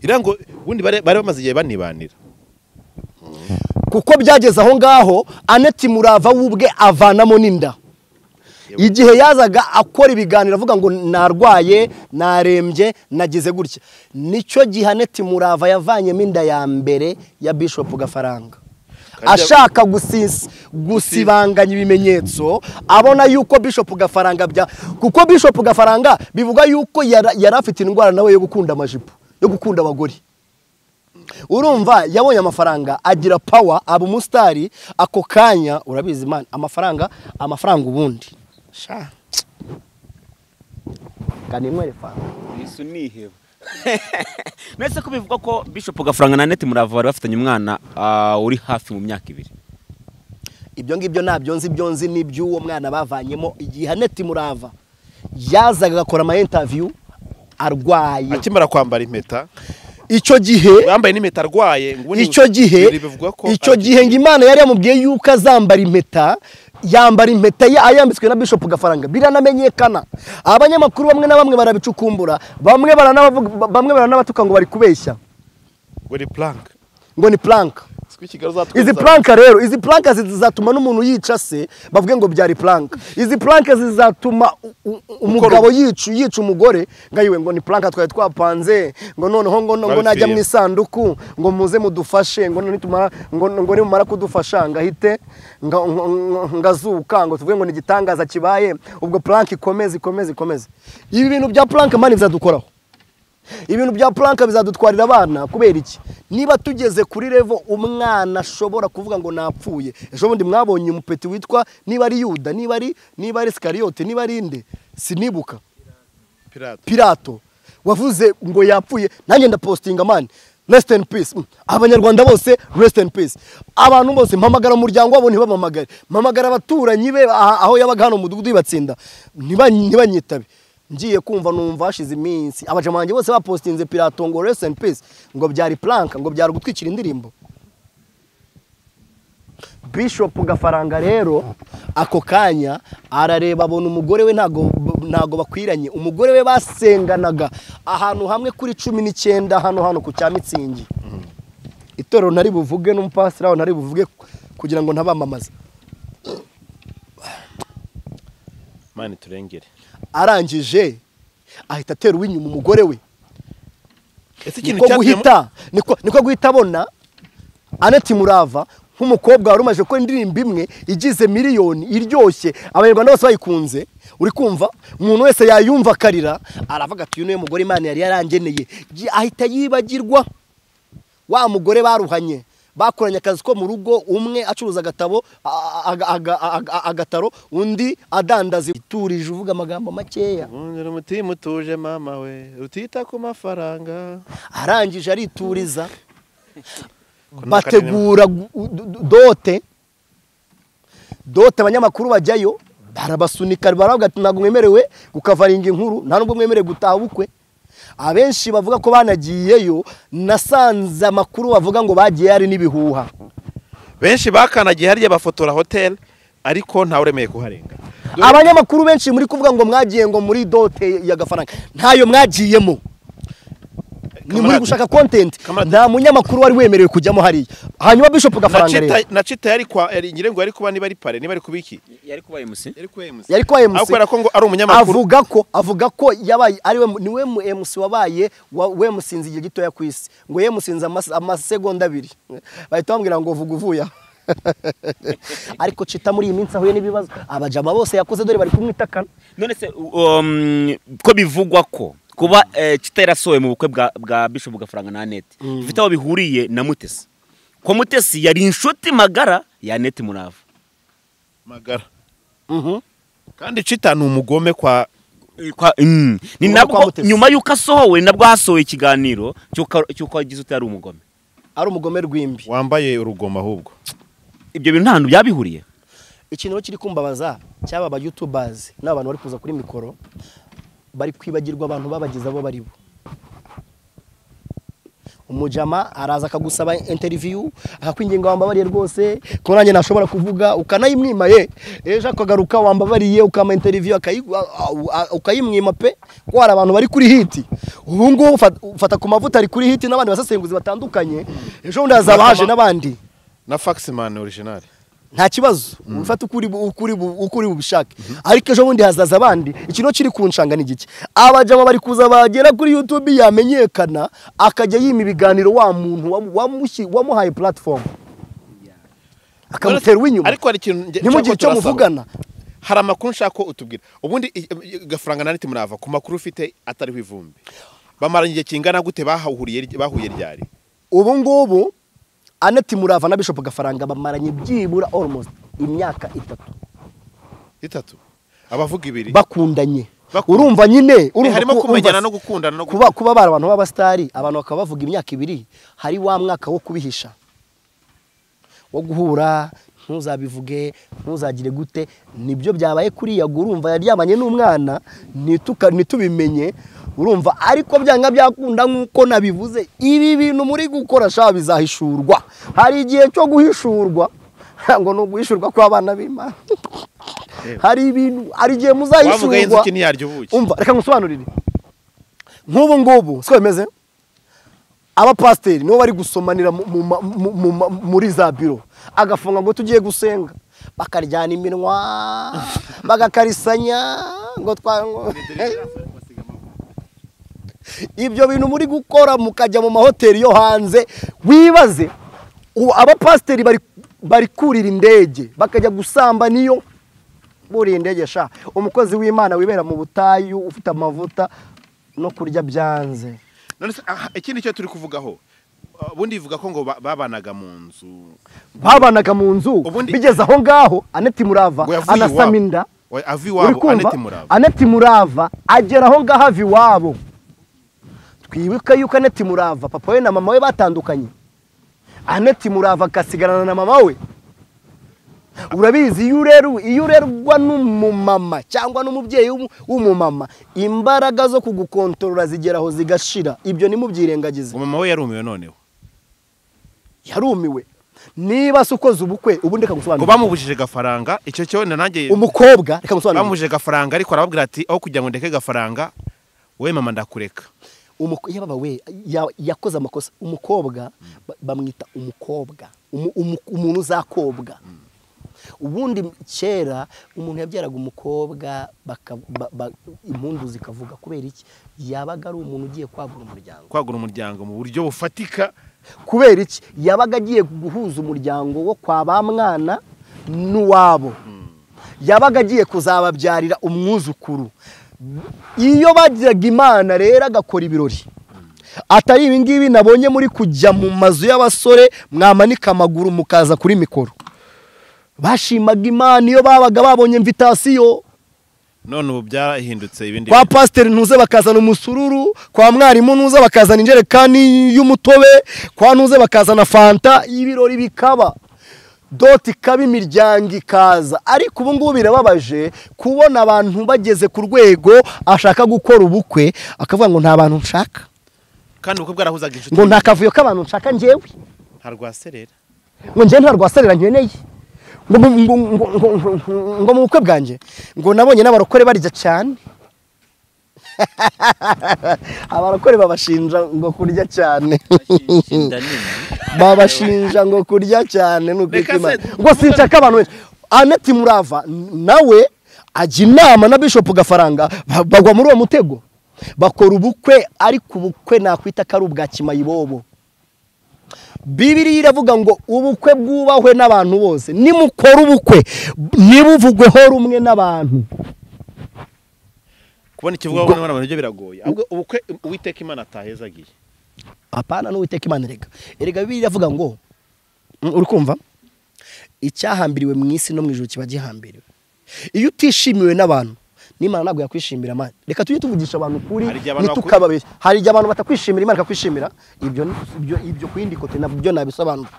S2: irango ubundi bari bamaze igihe banibanira,
S1: kuko byageze aho ngaho Annette Murava wubwe avanamo n'inda. Igihe yazaga akora ibiganiro avuga ngo narwaye, narembye, nagize gutya, nicyo gihe Annette Murava yavanyemo inda ya mbere ya Bishop Gafaranga, ashaka gusibanganya ibimenyetso, abona yuko Bishop Gafaranga bya, kuko Bishop Gafaranga bivuga yuko yari afite indwara nawe yo gukunda amajipo, yo gukunda abagore. Urumva yabonye amafaranga agira power, aba umusitari ako kanya. Urabizi man, amafaranga ubundi sha kanimwere fa
S3: isu niheba. Nese ko bivuga ko Bishop Gafaranga na Annette Murava bari bafitanye umwana uri hafi mu myaka 2.
S1: Ibyo ngibyo ntabyo nzi, ibyo nzi ni iby'uwo mwana bavanyemo. Igihe Aneti Murava yazaga agakora ama interview arwaye,
S2: akimara kwambara impeta,
S1: icyo gihe
S2: yambaye n'impeta arwaye,
S1: icyo gihe icyo gihe ngo Imana yari yamubwiye yuko azambara impeta, yambara impeta ye ayambitswe na Bishop Gafaranga, biranamenyekana. Abanyamakuru bamwe na bamwe barabicukumbura, bamwe baranabavuga, bamwe baranabatuka ngo bari kubeshya,
S2: ngo ni prank,
S1: ngo ni prank. Izi prank rero, izi prank zizatuma n'umuntu yica se bavuge ngo byari prank. Izi prank zizatuma umugabo yica umugore ngayiwe ngo ni prank twari twapanze, ngo noneho ngo najya mu isanduku ngo muze mudufashe, ngo nitumara ngo nimumara kudufasha ngahite ngazuka, ngo tuvuge ngo ni igitangaza kibaye. Ubwo prank ikomeze ikomeze ikomeze. Ibi bintu bya prank mani bizadukoraho. Ibintu bya prank bizadutwarira abana. Kubera iki? Niba tugeze kuri level umwana ashobora kuvuga ngo napfuye. Ejo bundi mwabonye umupeti witwa niba ari Yuda, niba ari Iskariyote, niba ari inde, sinibuka, Pilato wavuze ngo yapfuye. Nanjye ndapostinga man, rest in peace. Abanyarwanda bose rest in peace. Abantu bose mpamagara umuryango wabo ntibamamagare, mpamagara abaturanyi be aho yabaga hano mu mudugudu ibatsinda ntibanyitabe. Ngiye kumva numva hashize iminsi abajamanje bose bapostinze Pilato ngo rest in peace, ngo byari prank, ngo byari gutwikira indirimbo. Bishop Gafaranga rero ako kanya arareba abona umugore we ntago bakwiranye. Umugore we basenganaga ahantu hamwe kuri 19 hano ku cya Mitsingi. Itorero ntari buvuge n'umupasiteri aho ntari buvuge kugira ngo ntabamamaze.
S2: Mani turengere.
S1: Arangije ahita atera uwinyuma umugore we. Niko guhita abona Aneti Murava nk'umukobwa wari umaze gukora indirimbo imwe igize miliyoni iryoshye, abanyarwanda bose bayikunze, uri kumva umuntu wese yayumva akarira, aravuga ati uyu niwe mugore Imana yari yarangeneye. Ahita yibagirwa wa mugore baruhanye, bakoranye akazi ko mu rugo, umwe acuruza agatabo agataro, undi adandaza. Iturije uvuga amagambo makeya,
S2: umutima utuje mama we utita ku mafaranga.
S1: Arangije arituriza, bategura dote. Abanyamakuru bajyayo barabasunika, baravuga ati ntabwo mwemerewe gukavaringa inkuru, nta nubwo mwemerewe gutaha ubukwe. Abenshi bavuga ko banagiyeyo, nasanze amakuru bavuga ngo bagiye ari n'ibihuha.
S2: Benshi bakanagiye harya bafotora hotel, ariko nta uremeye kuharenga.
S1: Abanyamakuru benshi muri kuvuga ngo mwagiye ngo muri dote ya Gafaranga, ntayo mwagiyemo. Ni muri gushaka content, nta munyamakuru wari wemerewe kujyamo hariya. Hanyuma Bishop Gafaranga rero
S2: na Chita yari kwa ngirengo yari kuba niba ari pare, niba ari kubiki,
S3: yari kuba MC,
S1: yari kuba MC.
S2: Aho ko ngo ari umunyamakuru,
S1: avuga ko yabaye ari we niwe MC wabaye we musinzi igihe gitoya ku isi, ngo ye musinze amasegonda 2 bahita bambwira ngo vuga uvuya. Ariko Chita muri iyi minsi ahuye n'ibibazo, abajama bose yakoze dore bari kumwitakana.
S3: None se ko bivugwa ko kuba Chita yarasohoye mu bukwe bwa Bishop Gafaranga na Aneti bifite aho bihuriye na Mutesi, ko Mutesi yari inshuti magara ya Aneti Murava
S2: magara. Kandi Chita ni umugome kwa
S3: ni nabwo nyuma yuko asohowe nabwo hasohoye ikiganiro cy'uko agize utari umugome,
S1: ari umugome rwimbi
S2: wambaye urugoma. Ahubwo
S3: ibyo bintu nta hantu byabihuriye.
S1: Ikintu kiri kumbabaza cyaba aba YouTubers n'abantu bari kuza kuri mikoro bari kwibagirwa abantu babagize abo bari bo. Umujama araza akagusaba interview akakwinginga wambabariye rwose ko nanjye nashobora kuvuga, ukanayimwima ye, ejo akagaruka wambabariye ukama interview ukayimwima pe, ko hari abantu bari kuri hit. Ubu ngubu ufata ku mavuta ari kuri hit n'abandi basesenguzi batandukanye, ejo bundi hazaba haje n'abandi
S2: na Faxman original,
S1: nta kibazo ufata ukuri ubishake. Ariko ejo bundi hazaza abandi. Ikintu kiri kunshanga ni gike, abajama bari kuza bagera kuri YouTube yamenyekana akajya yima ibiganiro wa muntu wamuhaye platform akamutera uwinyuma.
S2: Ariko hari ikintu
S1: ntimugire icyo muvugana.
S2: Hari amakuru nshaka ko utubwira. Ubundi Gafaranga na Aneti Murava ku makuru ufite atariho ivumbi, bamaranye igihe kingana gute? Bahuye ryari?
S1: Ubu ngubu Aneti Murava na Bishop Gafaranga bamaranye byibura almost imyaka 3.
S2: Abavuga ibiri
S1: bakundanye. Urumva nyine, urumva
S2: harimo kumenyana no gukundana no
S1: kuba bari abantu b'abastari, abantu bakaba bavuga imyaka 2, hari wa mwaka wo kubihisha, wo guhura Ntuzabivuge, ntuzagire gute. Nibyo byabaye kuri Yago, urumva yaryamanye n'umwana ntitubimenye, urumva. Ariko byanga byakunda nk'uko nabivuze, ibi bintu muri gukora sha bizahishurwa. Hari igihe cyo guhishurwa, ngo ni uguhishurwa kw'abana b'Imana. Hari ibintu, hari igihe muzahishurwa.
S2: Wavuga inzuki ntiyarya ubuki.
S1: Umva, reka ngusobanurire. Nk'ubu ngubu siko bimeze, abapasiteri nibo bari gusomanira muri za biro, agafunga ngo tugiye gusenga, bakaryana iminwa, bagakarisanya ngo ibyo bintu muri gukora mukajya mu mahoteli yo hanze. Wibaze abapasiteri bari kurira indege bakajya gusamba niyo buriye indege sha. Umukozi w'Imana wibera mu butayu ufite amavuta no kurya byanze.
S2: None ikindi cyo turi kuvugaho, ubundi bivuga ko ngo babanaga mu nzu,
S1: babanaga mu nzu bigeze aho ngaho Aneti Murava anasama inda,
S2: ava iwabo. Aneti Murava,
S1: Aneti Murava agera aho ngaho ava iwabo. Twibuka yuko Aneti Murava papa we na mama we batandukanye, Aneti Murava akasigarana na mama we. Urabizi iyo urerwa n'umumama cyangwa n'umubyeyi w'umumama, imbaraga zo kugukontorora zigeraho zigashira. Ibyo nimubyirengagize.
S2: Mama we yarumiwe noneho,
S1: yarumiwe. Niba se ukoze ubukwe ubundi reka ngusobanurire.
S2: Ngo bamubujije Gafaranga, icyo cyo nanjye
S1: umukobwa reka ngusobanurire.
S2: Bamubujije Gafaranga ariko arababwira ati aho kugira ngo ndeke Gafaranga we mama ndakureka.
S1: Yababa we yakoze amakosa. Umukobwa bamwita umukobwa, umuntu uzakobwa. Ubundi kera umuntu yabyaraga umukobwa impundu zikavuga. Kubera iki? Yabaga ari umuntu ugiye kwagura umuryango,
S2: kwagura umuryango mu buryo bufatika.
S1: Kubera iki? Yabaga agiye guhuza umuryango wo kwa ba mwana n'uwabo, yabaga agiye kuzababyarira umwuzukuru. Iyo bagiraga Imana rero agakora ibirori, atari ibi ngibi nabonye muri kujya mu mazu y'abasore mwamanika amaguru mukaza kuri mikoro. Bashimaga Imana iyo babaga babonye invitation.
S2: None ubu byarahindutse ibindi.
S1: Kwa pasiteri ntuze bakazana umusururu, kwa mwarimu ntuze bakazana injerekani y'umutobe, kwa ntuze bakazana fanta, ibirori bikaba, doti ikaba, imiryango ikaza. Ariko ubu ngubu birababaje kubona abantu bageze ku rwego ashaka gukora ubukwe akavuga ngo nta bantu nshaka,
S2: kandi ubukwe bwarahuzaga inshuti,
S1: ngo nta kavuyo k'abantu nshaka njyewe,
S2: nta rwaserera,
S1: ngo njyewe nta rwaserera nkeneye, ngo mu bukwe bwanjye ngo nabonye n'abarokore barya cyane. Abarokore babashinja ngo kurya cyane, babashinja ngo kurya cyane ngo sinshaka abantu benshi. Aneti Murava nawe ajya inama na Bishop Gafaranga, bagwa muri uwo mutego, bakora ubukwe. Ariko ubukwe nakwita ko ari ubwa kimayibobo. Bibiliya iravuga ngo ubukwe bwubahwe n'abantu bose. Nimukora ubukwe ntibuvugweho rumwe n'abantu.
S2: Kubona ikivugwaho n'abantu byo biragoye. Ahubwo ubukwe Uwiteka Imana atahezagiye.
S1: Apana n'Uwiteka Imana erega. Erega Bibiliya iravuga ngo uri kumva, icyahambiriwe mu isi no mu ijuru kiba gihambiriwe. Iyo utishimiwe n'abantu n'Imana ntabwo yakwishimira. Imana reka tujye tuvugisha abantu kuri, ntitukababeshye. Hari igihe abantu batakwishimira, Imana ikakwishimira. Ibyo kwindi kote nabyo nabisobanura,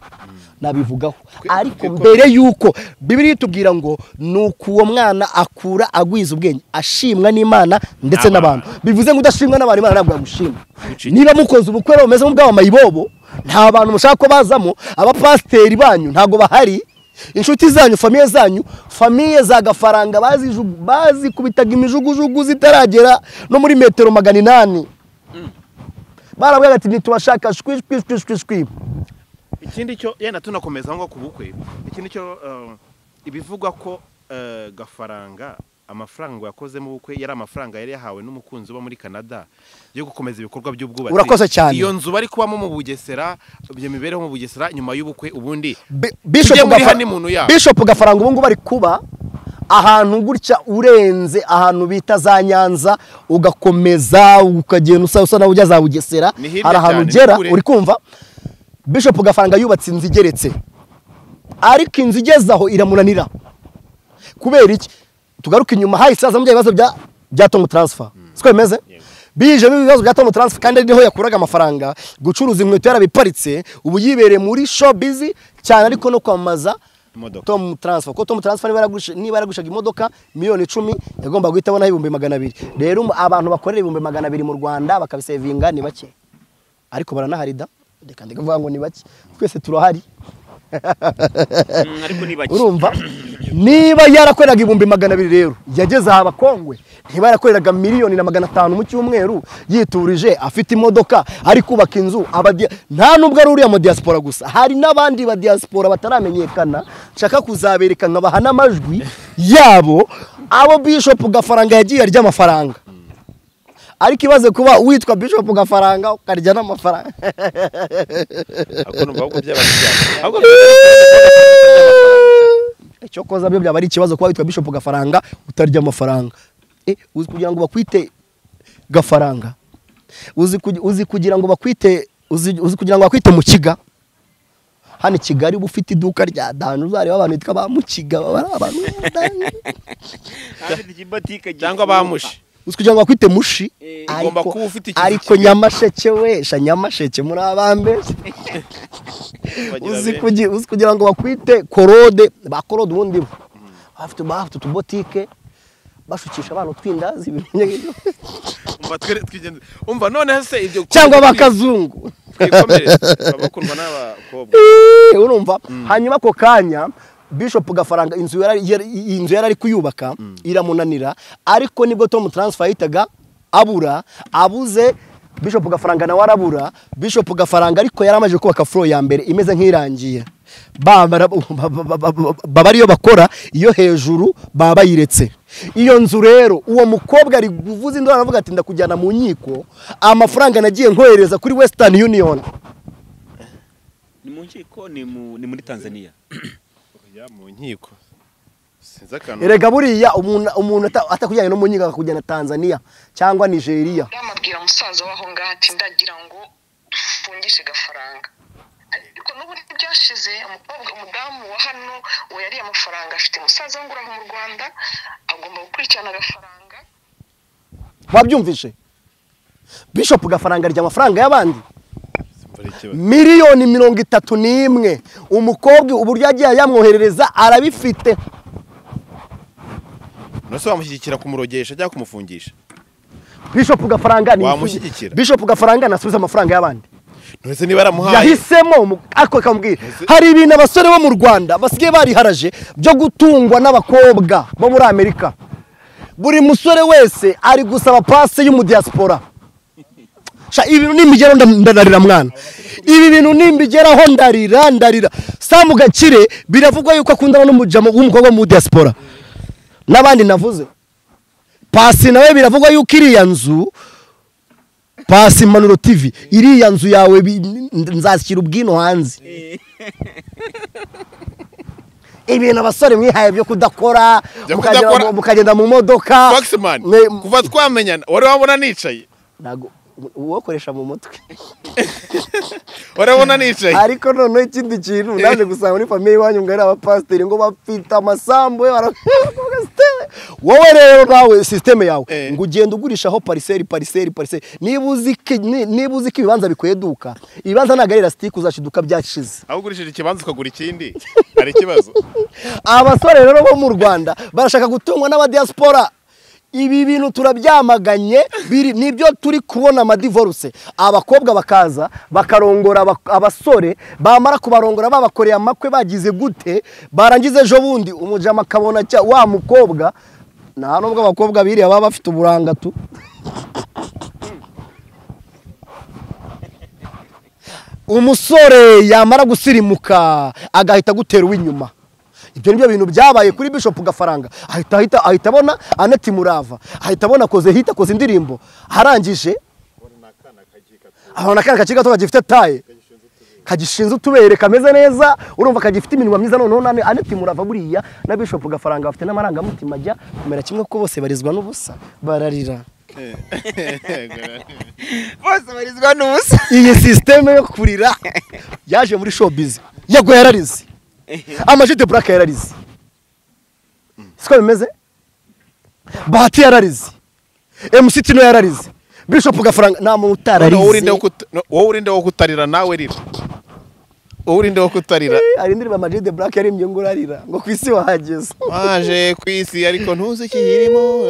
S1: nabivugaho. Ariko mbere yuko Bibiliya itubwira ngo nuko uwo mwana akura agwiza ubwenge, ashimwa n'Imana ndetse n'abantu. Bivuze ngo udashimwa n'abantu Imana ntabwo yagushima. Niba mukoze ubukwe rero mumeze nk'ubw'abamayibobo, nta bantu mushaka ko bazamo, abapasiteri banyu ntabwo bahari, inshuti zanyu, famiye zanyu, famiye za Gafaranga bazikubitaga imijugujugu zitaragera no muri metero 800. Barabwira ati ntitubashaka shwi shwi shwi shwi shwi.
S2: Ikindi cyo yenda tunakomeza ngo kubukwe, ikindi cyo ibivugwa ko Gafaranga amafaranga yakoze mu bukwe yari amafaranga yari yahawe n'umukunzi uba muri Canada yo gukomeza ibikorwa by'ubwubatsi.
S1: Urakoze cyane.
S2: Iyo nzu bari kubamo mu Bugesera, ibyo mibereho mu Bugesera nyuma y'ubukwe ubundi
S1: Bishop Gafaranga ubu ngubu bari kuba ahantu gutya urenze ahantu bita za Nyanza ugakomeza ukagenda usa nawe ujya za Bugesera, hari ahantu ugera uri kumva. Bishop Gafaranga yubatse inzu igeretse, ariko inzu igeze aho iramunanira. Kubera iki? Tugaruka inyuma hahise hazamo ibibazo bya Tom Transfer. Siko bimeze? Bije ibibazo bya Tom Transfer kandi niho yakuraga amafaranga, gucuruza inkweto yarabiparitse, ubu yibereye muri showbiz cyane, ariko no kwamamaza
S2: Imodoka.
S1: Tom Transfer, ko Tom Transfer niba yaragushaga imodoka miliyoni 10 yagomba guhita abona 200,000. Rero abantu bakorera 200,000 mu Rwanda bakabisevinga ni bake, ariko baranahari da, reka ndikuvuga ngo ni bake, twese turahari.
S3: Ariko ni bake.
S1: Urumva niba yarakoreraga 200,000 rero yageze aha Bakongwe, niba yarakoreraga 1,500,000 mu cyumweru yiturije afite imodoka ari kubaka inzu, nta nubwo ari uriya mu diaspora gusa, hari n'abandi ba diaspora bataramenyekana nshaka kuzabereka nkabaha n'amajwi yabo, abo Bishop Gafaranga yagiye arya amafaranga. Ariko ibaze kuba witwa Bishop Gafaranga ukarya n'amafaranga.
S2: Ako numva ko byaba ahubwo
S1: icyo koza byo byaba ari ikibazo kuba witwa Bishop Gafaranga utarya amafaranga. Uzi kugira ngo bakwite Gafaranga, uzi kugira ngo bakwite, uzi kugira ngo bakwite Mukiga. Hano i Kigali uba ufite iduka rya danu, uzareba abantu bitwa ba Mukiga baba ari abantu
S2: cyangwa ba Mushi.
S1: Uzi kugira ngo bakwite Mushi,
S2: ugomba kuba ufite ikintu,
S1: ariko Nyamasheke we, sha Nyamasheke muri abambe. Uzi kugira ngo bakwite Korode, ba Korode ubundi bo bafite utubotike bashukisha abantu twindazi ibintu.
S2: Umva twigenze. Umva none se ibyo
S1: cyangwa bakazungu
S2: twikomereze babakundwa n'abakobwa.
S1: Urumva hanyuma ako kanya Bishop Gafaranga inzu yari ari kuyubaka iramunanira, ariko nibwo Tom Transfer yitaga abura, abuze Bishop Gafaranga nawe arabura. Bishop Gafaranga ariko yaramaje kubaka floor ya mbere imeze nk'irangiye, baba ariyo bakora iyo hejuru baba bayiretse. Iyo nzu rero uwo mukobwa ari kuvuza indwara aravuga ati ndakujyana mu nkiko, amafaranga nagiye nkohereza kuri Western Union.
S3: Ni mu nkiko, ni muri Tanzania.
S2: Ya mu nkiko sinza kantu.
S1: Erega buriya umuntu atakujyanye no mu nkiko akakujyana Tanzania cyangwa Nigeria.
S4: Ndamabwira musaza waho ngati ndagira ngo dufungishe Gafaranga, ariko n'ubu byashize umukobwa umudamu wa hano uwo yari amafaranga afite musaza ngura mu Rwanda agomba gukurikirana Gafaranga.
S1: Wabyumvishe? Bishop Gafaranga arya amafaranga y'abandi miliyoni 31. Umukobwa uburyo yagiye yamwoherereza arabifite.
S2: Nose wamushyigikira kumurogesha cyangwa kumufungisha?
S1: Bishop Gafaranga ni
S2: wamushyigikira.
S1: Bishop Gafaranga nasubiza amafaranga y'abandi.
S2: Nose niba yaramuhaye
S1: yahisemo ako kamubwira. Hari ibintu abasore bo mu Rwanda basigaye bariharaje byo gutungwa n'abakobwa bo muri Amerika. Buri musore wese ari gusaba passe y'umudiaspora. Sha ibintu nimbigeraho ndarira mwana. Ibi bintu nimbigeraho ndarira. Samu Gakire biravugwa yuko akundana n'umujamo w'umukobwa mu diaspora. N'abandi navuze. Pasi nawe biravugwa yuko iriya nzu, Pasi Manuro TV, iriya nzu yawe nzashyira ubwino hanze. Ibintu abasore mwihaye byo kudakora, mukagenda mu modoka.
S2: Foxman, kuva twamenyana wari wabona nicaye.
S1: Nago uwokoresha mu mutwe.
S2: Urabona nicaye.
S1: Ariko none ikindi kintu naje gusanga muri famille iwanyu ngo ari abapasiteri ngo bafite amasambu wowe rero nawe system yawe ngo ugenda ugurishaho parcelle. Niba uzi ko ibibanza bikweduka, ibibanza ntago ari elastique uzashiduka byashize.
S2: Aho ugurishije ikibanza ukagura ikindi ari ikibazo.
S1: Abasore rero bo mu Rwanda barashaka gutungwa n'abadiaspora. Ibi bintu turabyamaganye, nibyo turi kubona amadivorce. Abakobwa bakaza bakarongora abasore, bamara kubarongora babakoreye amakwe bagize gute, barangize ejo bundi umujama akabona wa mukobwa. Nta nubwo abakobwa biriya baba bafite uburanga tu. Umusore yamara gusirimuka agahita gutera uw'inyuma. Ibyo nibyo bintu byabaye kuri Bishop Gafaranga. Ahita abona Aneti Murava, ahita abona akoze hita, akoze indirimbo, arangije abona akana kakiri gato kagifite taye, kagishinze utubere kameze neza, urumva kagifite iminwa myiza. Noneho Aneti Murava buriya na Bishop Gafaranga bafite n'amarangamutima ajya kumera kimwe, kuko bose barizwa n'ubusa, bararira.
S3: Bose barizwa n'ubusa.
S1: Iyi system yo kurira yaje muri showbiz. Yago yararize. Amajite de Black yararize. Siko bimeze? Bahati yararize. MC Tino yararize. Bishop Gafaranga nta muntu utararize.
S2: Wowe urinde wo kutarira nawe rira. Urinde wo kutarira.
S1: Hari indirimbo Ama G The Black yaririmbye ngo urarira ngo ku isi wahageze.
S2: Waje ku isi ariko ntuzi ikiyirimo.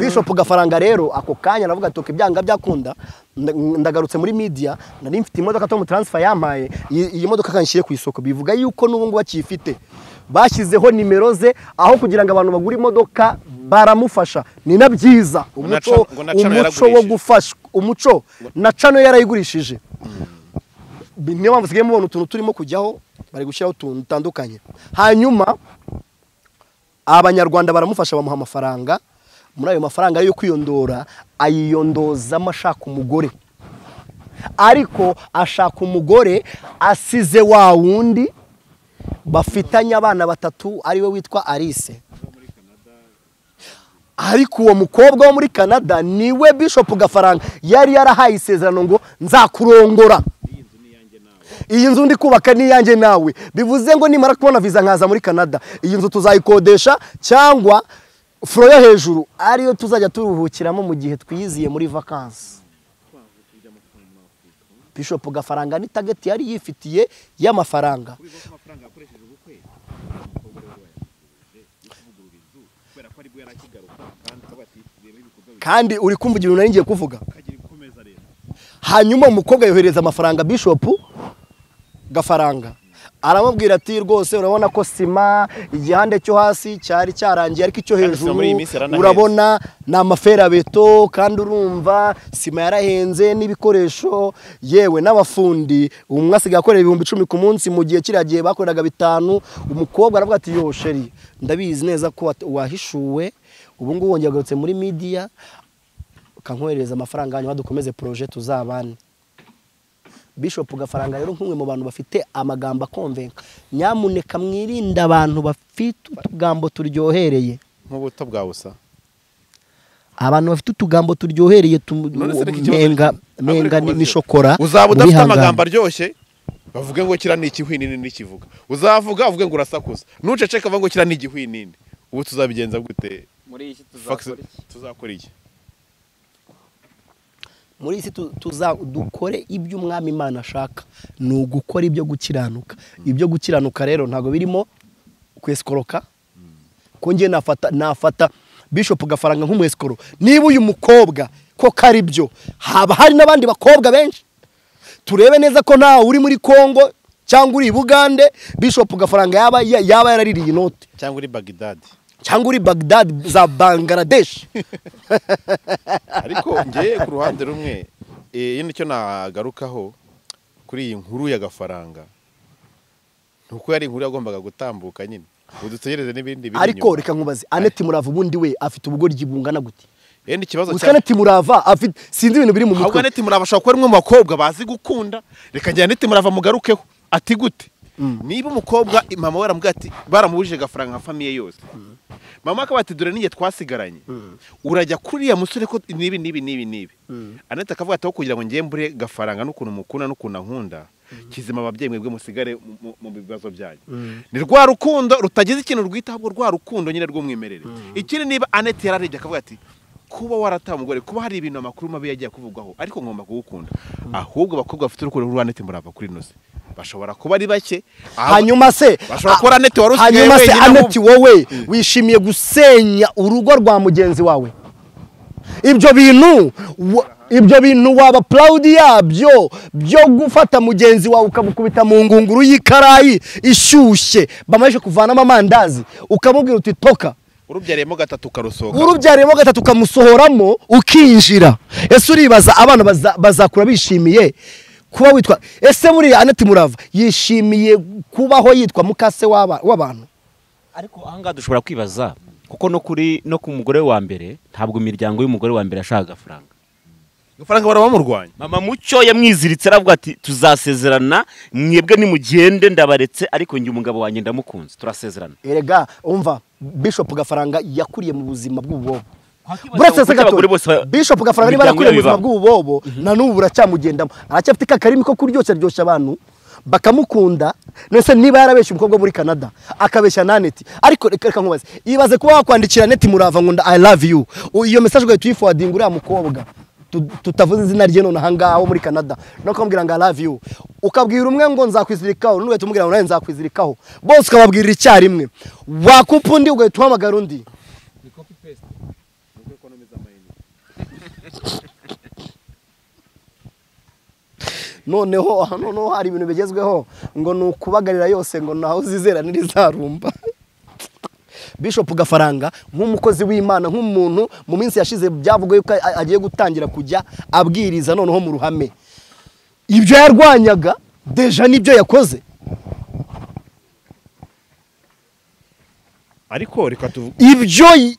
S1: Bishop Gafaranga rero ako kanya aravuga ati ibyanga byakunda ndagarutse muri media, nari mfite imodoka Tom Transfer yampaye, iyi modoka kanshyire ku isoko. Bivuga yuko n'ubu ngubu bakiyifite, bashyizeho nimero ze aho kugira ngo abantu bagure imodoka baramufasha. Ni na byiza umuco wo gufasha, umuco na Cano yarayigurishije. Niyo mpamvu usigaye mubona utuntu turimo kujyaho, bari gushyiraho utuntu dutandukanye. Hanyuma abanyarwanda baramufasha bamuha amafaranga. Muri ayo mafaranga yo kwiyondora ayiyondozamo ashaka umugore, ariko ashaka umugore asize wa wundi bafitanye abana batatu ariwe witwa Alice. Ariko uwo mukobwa wo muri Canada niwe Bishop Gafaranga yari yarahaye isezerano ngo nzakurongora, iyi nzu ndi kubaka ni iyanjye nawe. Bivuze ngo nimara kubona visa nkaza muri Canada, iyi nzu tuzayikodesha cyangwa furo yo hejuru ariyo tuzajya turuhukiramo mu gihe twiyiziye muri vacances. Bishop Gafaranga ni target yari yifitiye y'amafaranga. Kandi uri kumva ikintu nari ngiye kuvuga. Hanyuma umukobwa yohereza amafaranga Bishop Gafaranga, aramubwira ati rwose urabona ko sima igihande cyo hasi cyari cyarangiye, ariko icyo hejuru urabona ni amaferabeto, kandi urumva sima yarahenze n'ibikoresho, yewe n'abafundi umwe asigaye akorera 10,000 ku munsi mu gihe kiriya gihe bakoreraga 5. Umukobwa aravuga ati yo sheri, ndabizi neza ko wahishuwe, ubu ngubu wongeye agarutse muri media, ukankoherereza amafaranga hanyuma dukomeze projet tuzabane. Bishop Gafaranga rero nk'umwe mu bantu bafite amagambo akonvenka, nyamuneka mwirinde abantu bafite utugambo turyohereye
S2: nk'ubuto bwa busa.
S1: Abantu bafite utugambo turyohereye menga ni shokora.
S2: Uzaba udafite amagambo aryoshye bavuge ngo kira ni igihwinini n'ikivuga, uzavuga uvuge ngo urasakuza, nuceceka bavuge ngo kira ni igihwinini. Ubu tuzabigenza gute?
S5: Muri iki tuzakora iki?
S1: Muri isi dukore ibyo umwami Imana ashaka, ni ugukora ibyo gukiranuka. Ibyo gukiranuka rero ntago birimo kwesikoroka. Ko ngiye nafata Bishop Gafaranga nk'umwesikoro. Niba uyu mukobwa ko kari byo, haba hari n'abandi bakobwa benshi. Turebe neza ko ntawe uri muri Kongo cyangwa uri Bugande Bishop Gafaranga yaba yaraririye inoti,
S2: cyangwa uri Baghdad,
S1: cyangwa uri Baghdad za Bangladesh.
S2: Ariko ngiye ku ruhande rumwe nicyo nagarukaho kuri iyi nkuru ya Gafaranga, nuko yari inkuru yagombaga gutambuka nyine, udutegereze n'ibindi biri.
S1: Ariko reka nkubaze, Annette Murava ubundi we afite ubugoryi bungana gute?
S2: Yenda ikibazo cya
S1: Annette Murava afite sinzi ibintu biri mu mutwe.
S2: Ahubwo Annette Murava ashobora kuba ari umwe mu bakobwa bazi gukunda. Reka njye Annette Murava mugarukeho ati gute? Niba umukobwa mama we aramubwira ati baramubujije Gafaranga nka famiye yose, mama akaba ati dore ninjye twasigaranye, urajya kuriya musore ko nibi nibi nibi nibi. Annette akavuga ati aho kugira ngo ngiye mbure Gafaranga n'ukuntu mukunda n'ukuntu ankunda, kizima ababyeyi mwebwe musigare mu bibazo byanyu. Ni rwa rukundo rutagize ikintu rwita, ahubwo rwa rukundo nyine rw'umwimerere. Ikindi niba Annette yararebye akavuga ati kuba warataye umugore, kuba hari ibintu amakuru mabi yagiye kuvugwaho, ariko ngomba kugukunda. Ahubwo abakobwa bafite urukundo rwa Annette Murava kuri nose bashobora kuba ari bake.
S1: Hanyuma se
S2: bashobora kuba Annette wari usigaye
S1: wenyine.
S2: Hanyuma se
S1: Annette wowe wishimiye gusenya urugo rwa mugenzi wawe? Ibyo bintu waba proud yabyo byo gufata mugenzi wawe ukamukubita mu ngunguru y'ikarayi ishyushye bamaje kuvanamo amandazi, ukamubwira uti toka,
S2: urubyariyemo gatatu ukarusohoka,
S1: urubyariyemo gatatu ukamusohoramo ukinjira. Ese uribaza abana bazakura bishimiye kuba witwa? Ese buriya Annette Murava yishimiye kubaho yitwa mukase w'abantu?
S3: Ariko ahangaha dushobora kwibaza kuko no kuri no ku mugore wa mbere ntabwo imiryango y'umugore wa mbere ashaka Gafaranga.
S2: Gafaranga barabamurwanya.
S3: Mama Mucyo yamwiziritse aravuga ati tuzasezerana mwebwe nimugende ndabaretse, ariko njye umugabo wanjye ndamukunze turasezerana.
S1: Erega umva Bishop Gafaranga yakuriye mu buzima bw'ububobo. Buretse se gato Bishop Gafaranga niba yakuriye mu buzima bw'ububobo na n'ubu buracyamugendamo, aracyafite kakarimi ko kuryoshya ryoshya abantu bakamukunda. Nese niba yarabeshye umukobwa muri Canada akabeshya na Annette, ariko reka nkubaze, ibaze kuba wakwandikira Annette Murava ngo I love you, iyo message ugahita uyiforwardinga uriya mukobwa tutavuze izina rye none aha ngaho muri Canada no kumbwira ngo I love you, Ukabwira umwe ngo nzakwizirikaho, undi ugahita umubwira ngo nawe nzakwizirikaho. Bose ukababwirira icyarimwe. Wakupa undi ugahita uhamagara undi.
S5: Ni copy paste.
S1: Noneho hari ibintu bigezweho ngo ni ukubagarira yose ngo naho zizera n'irizarumba. Bishop Gafaranga nk'umukozi w'Imana, nk'umuntu mu minsi yashize byavugwa yuko agiye gutangira kujya abwiriza noneho mu ruhame, ibyo yarwanyaga deja nibyo yakoze.
S2: Ariko reka tuvuge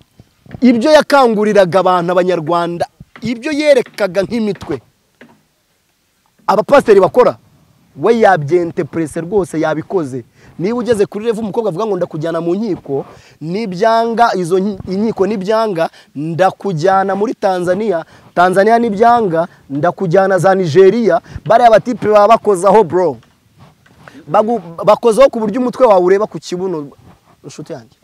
S1: ibyo yakanguriraga abantu abanyarwanda, ibyo yerekaga nk'imitwe abapasiteri bakora, we yabyentepurese rwose, yabikoze. Niba ugeze kuri level umukobwa avuga ngo ndakujyana mu nkiko, nibyanga izo inkiko nibyanga ndakujyana muri Tanzania, Tanzania nibyanga ndakujyana za Nigeria, bariya batipe baba bakozaho bro, bakozaho ku buryo umutwe wawe ureba ku kibuno inshuti yanjye,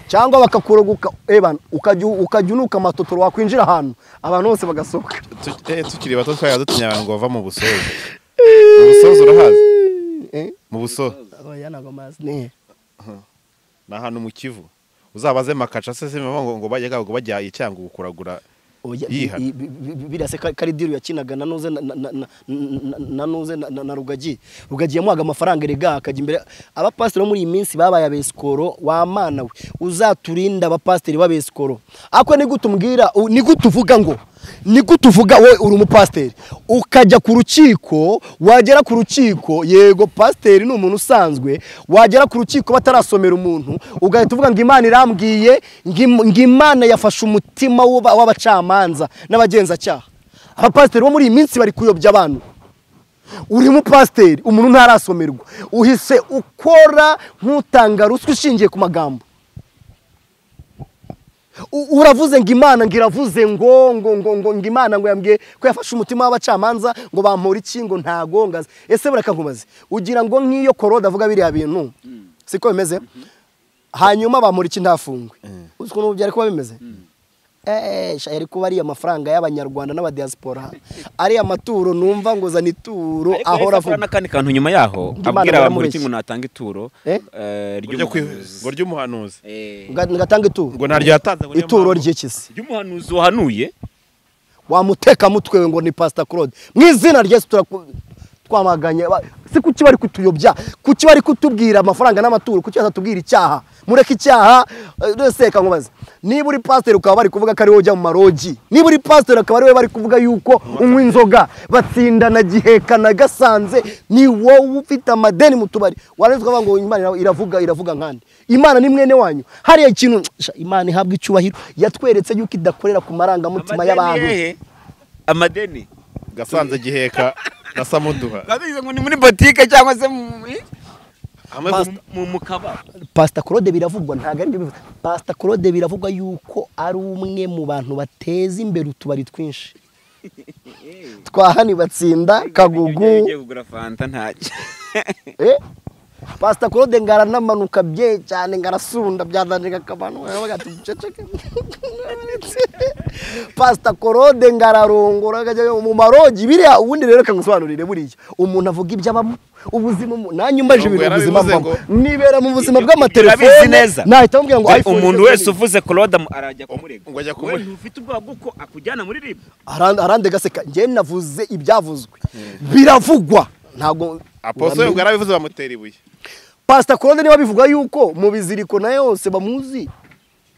S1: cyangwa bakakuroguka eban ukajya unuka amatotoro, wakwinjira ahantu abantu bose bagasohoka.
S2: Tukiri bato twajya dutinya abantu ngo bava mu busozi. Mu busozi urahazi? Mu busozi ni ahantu mu Kivu. Uzabaze makaca se ngo bajya ngo bajya icyango gukuragura yihana.
S1: Birase karidiru yakinaga na nuze na nuze na Rugagi. Rugagi yamuhaga amafaranga erega akajya imbere. Abapasiteri muri iyi minsi babaye abesikoro wa mana we, uzaturinda abapasiteri babesikoro. Ako ni gutumbwira, ni gutuvuga ngo ni gutuvuga wowe uri umupasiteri ukajya ku rukiko, wagera ku rukiko, yego pasiteri ni umuntu usanzwe, wagera ku rukiko batarasomera umuntu ugahita uvuga ngo Imana irambwiye, ngo Imana yafashe umutima w'abacamanza n'abagenzacyaha. Abapasiteri bo muri iyi minsi bari kuyobya abantu. Uri umupasiteri umuntu ntarasomerwa, uhise ukora nk'utanga ruswa ishingiye ku magambo. Uravuze ngo Imana ngo iravuze ngo ngo ngo ngo ngo Imana ngo yambwiye ko yafashe umutima w'abacamanza ngo bampora iki ngo ntagongaze. Ese bureka nkubaze, ugira ngo nk'iyo Korode avuga biriya bintu siko bimeze, hanyuma bampora iki ntafungwe, uzi ukuntu byari kuba bimeze? Yari kuba ari amafaranga y'abanyarwanda n'abadiaspora, ari amaturo numva ngo zana ituro ahora avuga.
S3: N'akandi kantu nyuma yaho abwira bampora iki ngo natanga ituro
S2: ry'umuhanuzi,
S1: ngatanga ituro
S2: ngo naryo yatanze ngo
S1: ituro ry'ikisi
S3: ry'umuhanuzi wahanuye
S1: wamuteka mutwe ngo ni Pastor Claude. Mu izina rya Yesu twamaganye. Si kuki bari kutuyobya, kuki bari kutubwira amafaranga n'amaturo, kuki batatubwira icyaha? Mureke icyaha. Reka nkubaze, niba uri pasiteri ukaba bari kuvuga ko ari wowe ujya mu marogi, niba uri pasiteri akaba ari wowe bari kuvuga yuko unywa inzoga, batsinda na Giheka na Gasanze, ni wowe ufite amadeni mu tubari, warangiza ukavuga ngo Imana iravuga iravuga nkande. Imana ni mwene wanyu. Hariya ikintu Imana ihabwa icyubahiro, yatweretse yuko idakorera ku marangamutima y'abantu.
S3: Amadeni
S2: Gasanze, Giheka na Samuduha,
S3: babize ngo ni muri boutique cyangwa se mu mukaba.
S1: Pastor Claude biravugwa, ntago ari bivuga. Pastor Claude biravugwa yuko ari umwe mu bantu bateza imbere utubari twinshi twahani batsinda Kagugu.
S3: Kugura fanta ntacyo.
S1: Pastor Claude ngaranamanuka bye cyane, ngarasunda byadanje kakabano bagatuceceke. Pastor Claude ngararongora akajya mu marogi biriya. Ubundi rero kangusobanurire, buriya umuntu avuga ibyo abamo ubuzima, nanyu mbaje ibintu ubuzima mbamo, nibera mu buzima bw'amatelefone, nahita mubwira ngo iPhone.
S3: Umuntu wese uvuze Claude arajya kumurega,
S2: ngo ajya kumurega.
S3: Ufite ubwoba bw'uko akujyana muri RIB?
S1: Arande gaseka. Njye navuze ibyavuzwe biravugwa, ntago
S2: Apostle ubwo arabivuze bamutera ibuye.
S1: Pastor Claude niba bivuga yuko mu biziriko na yose bamuzi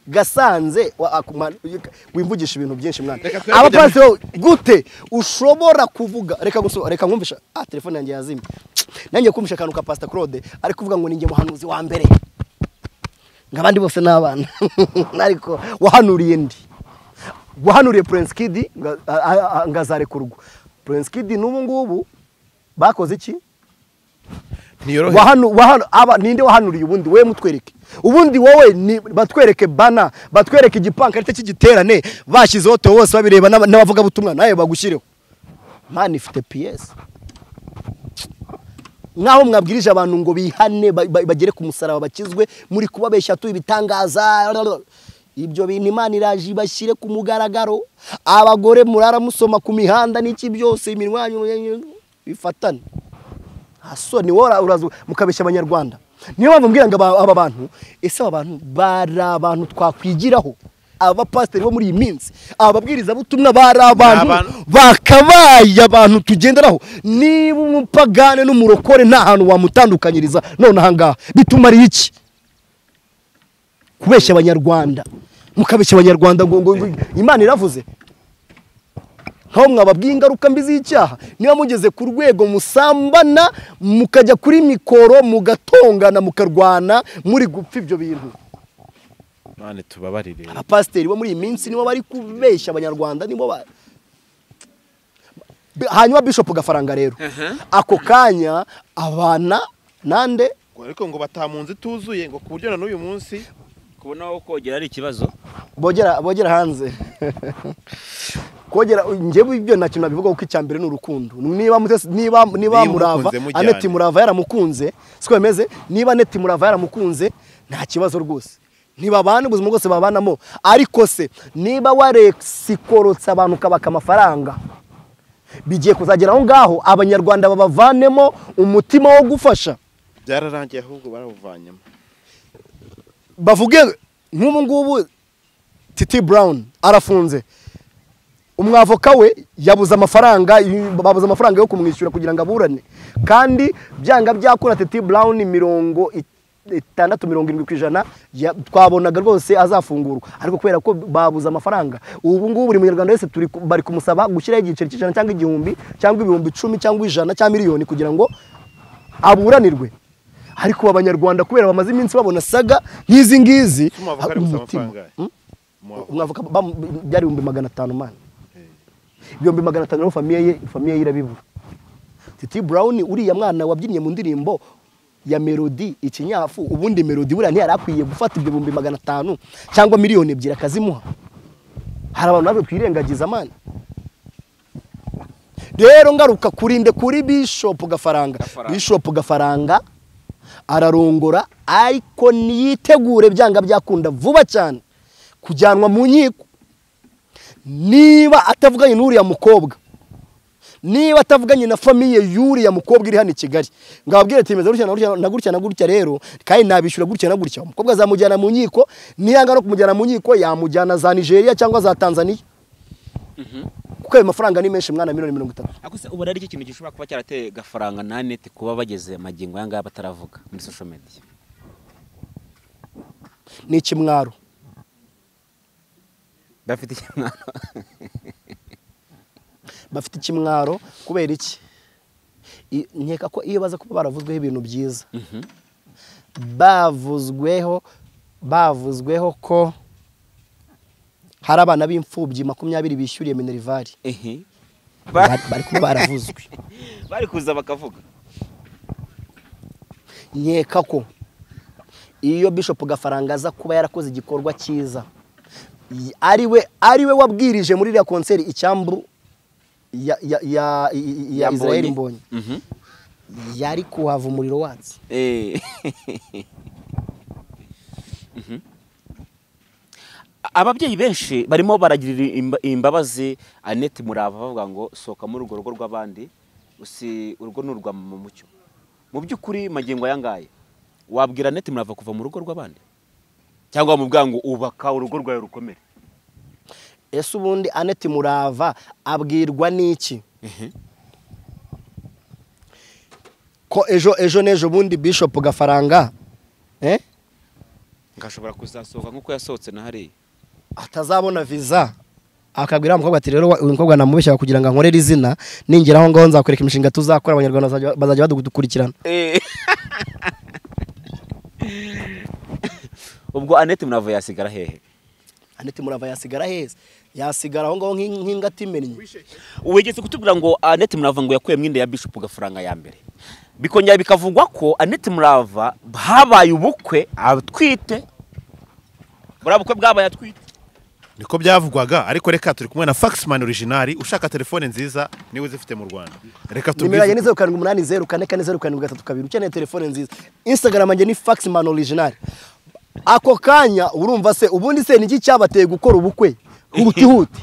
S1: Gasanze, wimvugisha ibintu byinshi mwana. Abapasiteri gute ushobora kuvuga? Reka reka nkumvisha. Telefone yanjye yazimye. Nanjye kumvisha akantu ka Pastor Claude ari kuvuga ngo ninjye muhanuzi wa mbere, ngabandi bose n'abana. Ariko wahanuriye ndi, wahanuriye Prince Kid ngazarekurwa. Prince Kid n'ubu ngubu bakoze iki? Wahanu ninde wahanuriye ubundi? Wewe mutwereke ubundi, wowe ni batwereke bana, batwereke igipankarite cy'igiterane bashyizeho to bose babireba n'abavuga butumwa nawe bagushyireho. Imana ifite PS. Nkaho mwabwirije abantu ngo bihane bagere ku musaraba bakizwe, muri kubabeshya tu ibitangaza. Ibyo bintu Imana iraje ibashyire ku mugaragaro. Abagore murara musoma ku mihanda n'iki byose, iminwa yanyu. bifatane. Hasoni wora urazu mukabeshya abanyarwanda. Niyo mpamvu mbwira ngo aba bantu, ese aba bantu bari abantu twakwigiraho? Abapasiteri bo muri iyi minsi, ababwiriza butumwa bari abantu bakabaye abantu tugenderaho. Niba umupagane n'umurokore nta hantu wamutandukanyiriza none aha ngaha bitumariye iki? Kubeshya abanyarwanda, mukabeshya abanyarwanda ngo Imana iravuze. Nkaho mwababwiye ingaruka mbi z'icyaha. Niba mugeze ku rwego musambana mukajya kuri mikoro mugatongana mukarwana muri gupfa ibyo bintu.
S2: Mane tubabarire.
S1: Abapasiteri bo muri iyi minsi nibo bari kubeshya abanyarwanda, nibo ba hanyuma Bishop Gafaranga rero ako kanya abana nande
S2: ariko ngo batamunze tuzuye ngo ku buryo na n'uyu munsi
S3: kubona aho kogera ari ikibazo,
S1: bogera hanze. Kogera njyewe ibyo nta kintu nabivuga kuko icyambere ni urukundo. Niba niba Murava Aneti Murava yaramukunze, siko bimeze. Niba Aneti Murava yaramukunze nta kibazo rwose, niba abantu ubuzima bwose babanamo. Ariko se niba waresikorotse abantu ukabaka amafaranga, bigiye kuzagera aho ngaho abanyarwanda babavanemo umutima wo gufasha.
S2: Byararangiye ahubwo barawuvanyemo.
S1: Bavuge nk'ubu ngubu Titi Brown arafunze, umwavoka we yabuze amafaranga, babuze amafaranga yo kumwishyura kugira ngo aburane, kandi byanga byakura Titi Brown 60-70% twabonaga rwose azafungurwa, ariko kubera ko babuze amafaranga ubu ngubu buri munyarwanda wese bari kumusaba gushyiraho igiceri cy'ijana cyangwa 1000 cyangwa 10,000 cyangwa 100 cyangwa miliyoni kugira ngo aburanirwe. Ariko abanyarwanda kubera bamaze iminsi babona saga nk'izi ngizi, umwavoka byari 500,000 man, 500,000 rero famiye irabibura. Titi Brown uriya mwana wabyinnye mu ndirimbo ya Melody ikinyafu, ubundi Melody buriya ntiyari akwiye gufata ibyo 500,000 cyangwa miliyoni 2 akazimuha. Hari abantu nabyo twirengagiza man. Rero ngaruka kurinde kuri Bishop Gafaranga. Bishop Gafaranga ararongora, ariko niyitegure byanga byakunda vuba cyane kujyanwa mu nkiko. Niba atavuganye n'uriya mukobwa, niba atavuganye na famiye y'uriya mukobwa iri hano i Kigali, ngo ababwire ati meze gutya na gutya na gutya rero kandi nabishyura gutya na gutya, umukobwa azamujyana mu nkiko. Niyanga no kumujyana mu nkiko yamujyana za Nigeria cyangwa za Tanzania, kuko ayo mafaranga ni menshi mwana, miliyoni 30.
S3: Ako se ubona ari iki kintu gishobora kuba cyarateye Gafaranga na Aneti kuba bageze magingo yanga bataravuga muri social media?
S1: Ni ikimwaro.
S3: Bafite ikimwaro.
S1: Bafite ikimwaro kubera iki? Nkeka ko iyo baza kuba baravuzweho ibintu byiza, bavuzweho ko hari abana b'imfubyi 20 bishyuriye Minerval, bari kuba baravuzwe,
S3: bari kuza bakavuga.
S1: Nkeka ko iyo Bishop Gafaranga aza kuba yarakoze igikorwa cyiza, ariwe wabwirije muri iriya konseri icyambu ya Israel Mbonyi, yari kuhava umuriro watse.
S3: Ababyeyi benshi barimo baragirira imbabazi Aneti Murava bavuga ngo sohoka muri urwo rugo rw'abandi, usi urwo nurwa mu mucyo. Mu by'ukuri magingo yangaye wabwira Aneti Murava kuva mu rugo rw'abandi, cyangwa wamubwira ngo ubaka urugo rwawe rukomere?
S1: Ese ubundi Aneti Murava abwirwa n'iki? Ko ejo n'ejo bundi Bishop Gafaranga
S3: ngashobora kuzasohoka nkuko yasohotse na hariya,
S1: atazabona visa, akabwira umukobwa ati rero uyu mukobwa namubeshya kugira ngo ankorere izina, ningera aho ngaho nzakwereka imishinga tuzakora, abanyarwanda bazajya badukurikirana.
S3: Ubwo Aneti Murava yasigara hehe?
S1: Aneti Murava yasigara heza, yasigara aho ngaho nk'ingati imennye.
S3: Wigeze kutubwira ngo Aneti Murava ngo yakuyemo inda ya Bishop Gafaranga ya mbere, bikongera bikavugwa ko Aneti Murava habaye ubukwe atwite, buriya bukwe bwabaye atwite,
S2: niko byavugwaga. Ariko reka turi kumwe na Faxman original, ushaka telefone nziza niwe uzifite mu Rwanda. Reka
S1: tubwize nimero yanjye ni 0780 44 0732. Ukeneye telefone nziza, Instagram yanjye ni Faxman original. Ako kanya urumva se ubundi se niki cyabateye gukora ubukwe huti huti?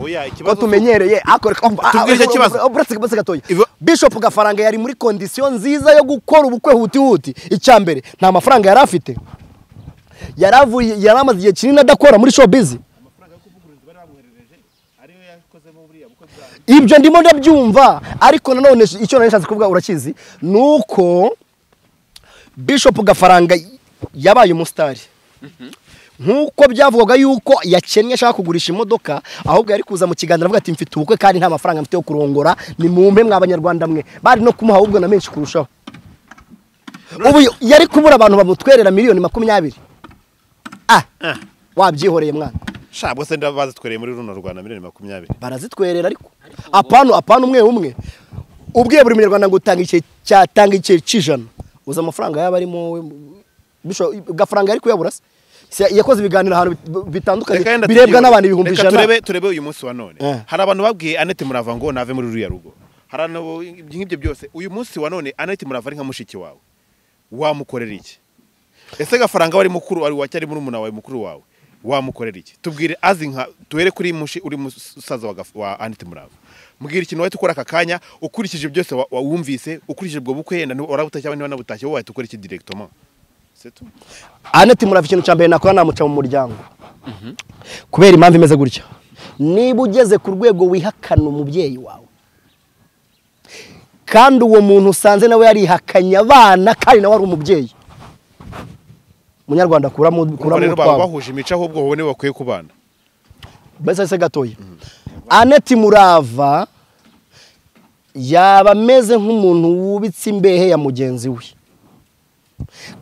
S2: Oya,
S1: Ko
S2: ikibazo
S1: tumenyereye
S2: Tubwire icyo kibazo.
S1: Uretse gatoya. Bishop Gafaranga yari muri condition nziza yo gukora ubukwe huti huti. Icya mbere nta mafaranga yari afite, yaravuye yaramaze igihe kinini adakora muri showbiz. Ibyo ndimo ndabyumva, ariko nanone icyo nari nshatse kuvuga urakizi nuko Bishop Gafaranga yabaye umusitari. Nkuko byavugwaga yuko yakennye ashaka kugurisha imodoka, ahubwo yari kuza mu kiganiro avuga ati mfite ubukwe kandi nta mafaranga mfite yo kurongora, ni mumpe mwa Abanyarwanda mwe. Bari no kumuha ahubwo na menshi kurushaho. Ubu yari kubura abantu bamutwerera miliyoni 20. Wabyihoreye mwana.
S2: Shabwo se ndabazitwereye muri runo Rwanda miliyoni 20.
S1: Barazitwerera ariko apana umwe umwe. Ubwiye buri munyarwanda ngo utanga igice cyatanga igice cy'ijana. Uza amafaranga yaba arimo Bishop Gafaranga yari kuyabura se? Yakoze ibiganiro ahantu bitandukanye birebwa n'abantu 100,000.
S2: Turebe uyu munsi wa none. Hari abantu babwiye Annette Murava ngo nave muri ruriya rugo. Hari abantu nk'ibyo byose. Uyu munsi wa none Annette Murava ari nka mushiki wawe. Wamukorera iki? Ese Gafaranga wari mukuru wari wacyari muri umuna wawe mukuru wawe. Wamukorera iki? Tubwire azi nka tuhere kuri mushi uri musaza wa Annette Murava. Mbwira ikintu wahita ukora aka kanya ukurikije byose wumvise, ukurikije ubwo bukwe yenda warabutashye abandi banabutashye, wowe wahita ukora iki directement?
S1: Annette Murava ikintu cya mbere nakora namuca mu muryango. Kubera impamvu imeze gutya. Niba ugeze ku rwego wihakana umubyeyi wawe, kandi uwo muntu usanze nawe yarihakanye abana kandi nawe ari umubyeyi, Munyarwanda kuramo
S2: twabo bahuje imico ahubwo wowe niwe bakwiye kubana.
S1: Bese se gatoya. Annette Murava yaba ameze nk'umuntu wubitse imbehe ya mugenzi we.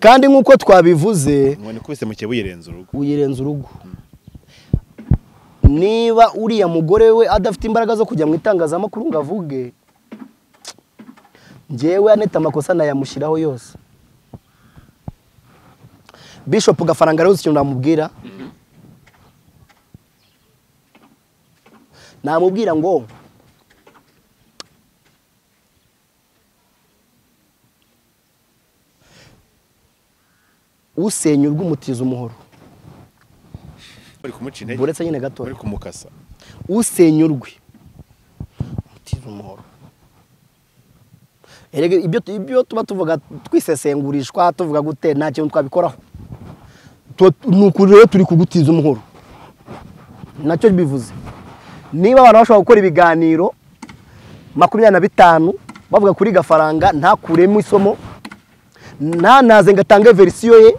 S1: Kandi nkuko twabivuze
S2: ngo nikubise mu cye uyirenza urugo.
S1: Uyirenza urugo. Niba uriya mugore we adafite imbaraga zo kujya mu itangazamakuru ngo avuge, njyewe Annette amakosa nayamushyiraho yose. Bishop Gafaranga rero ikintu namubwira, namubwira ngo usenya urw'umutiza umuhoro.
S2: Bari kumuca intege.
S1: Buretse nyine gato.
S2: Bari kumukasa.
S1: Usenya urwe umutiza umuhoro. Erega ibyo tuba tuvuga twisesengurishwa tuvuga gute nta kintu twabikoraho. Nuko rero turi kugutiza umuhoro. Nacyo bivuze. Niba abantu bashobora gukora ibiganiro 25 bavuga kuri Gafaranga ntakuremo isomo, ntanaze ngatange verisiyo ye.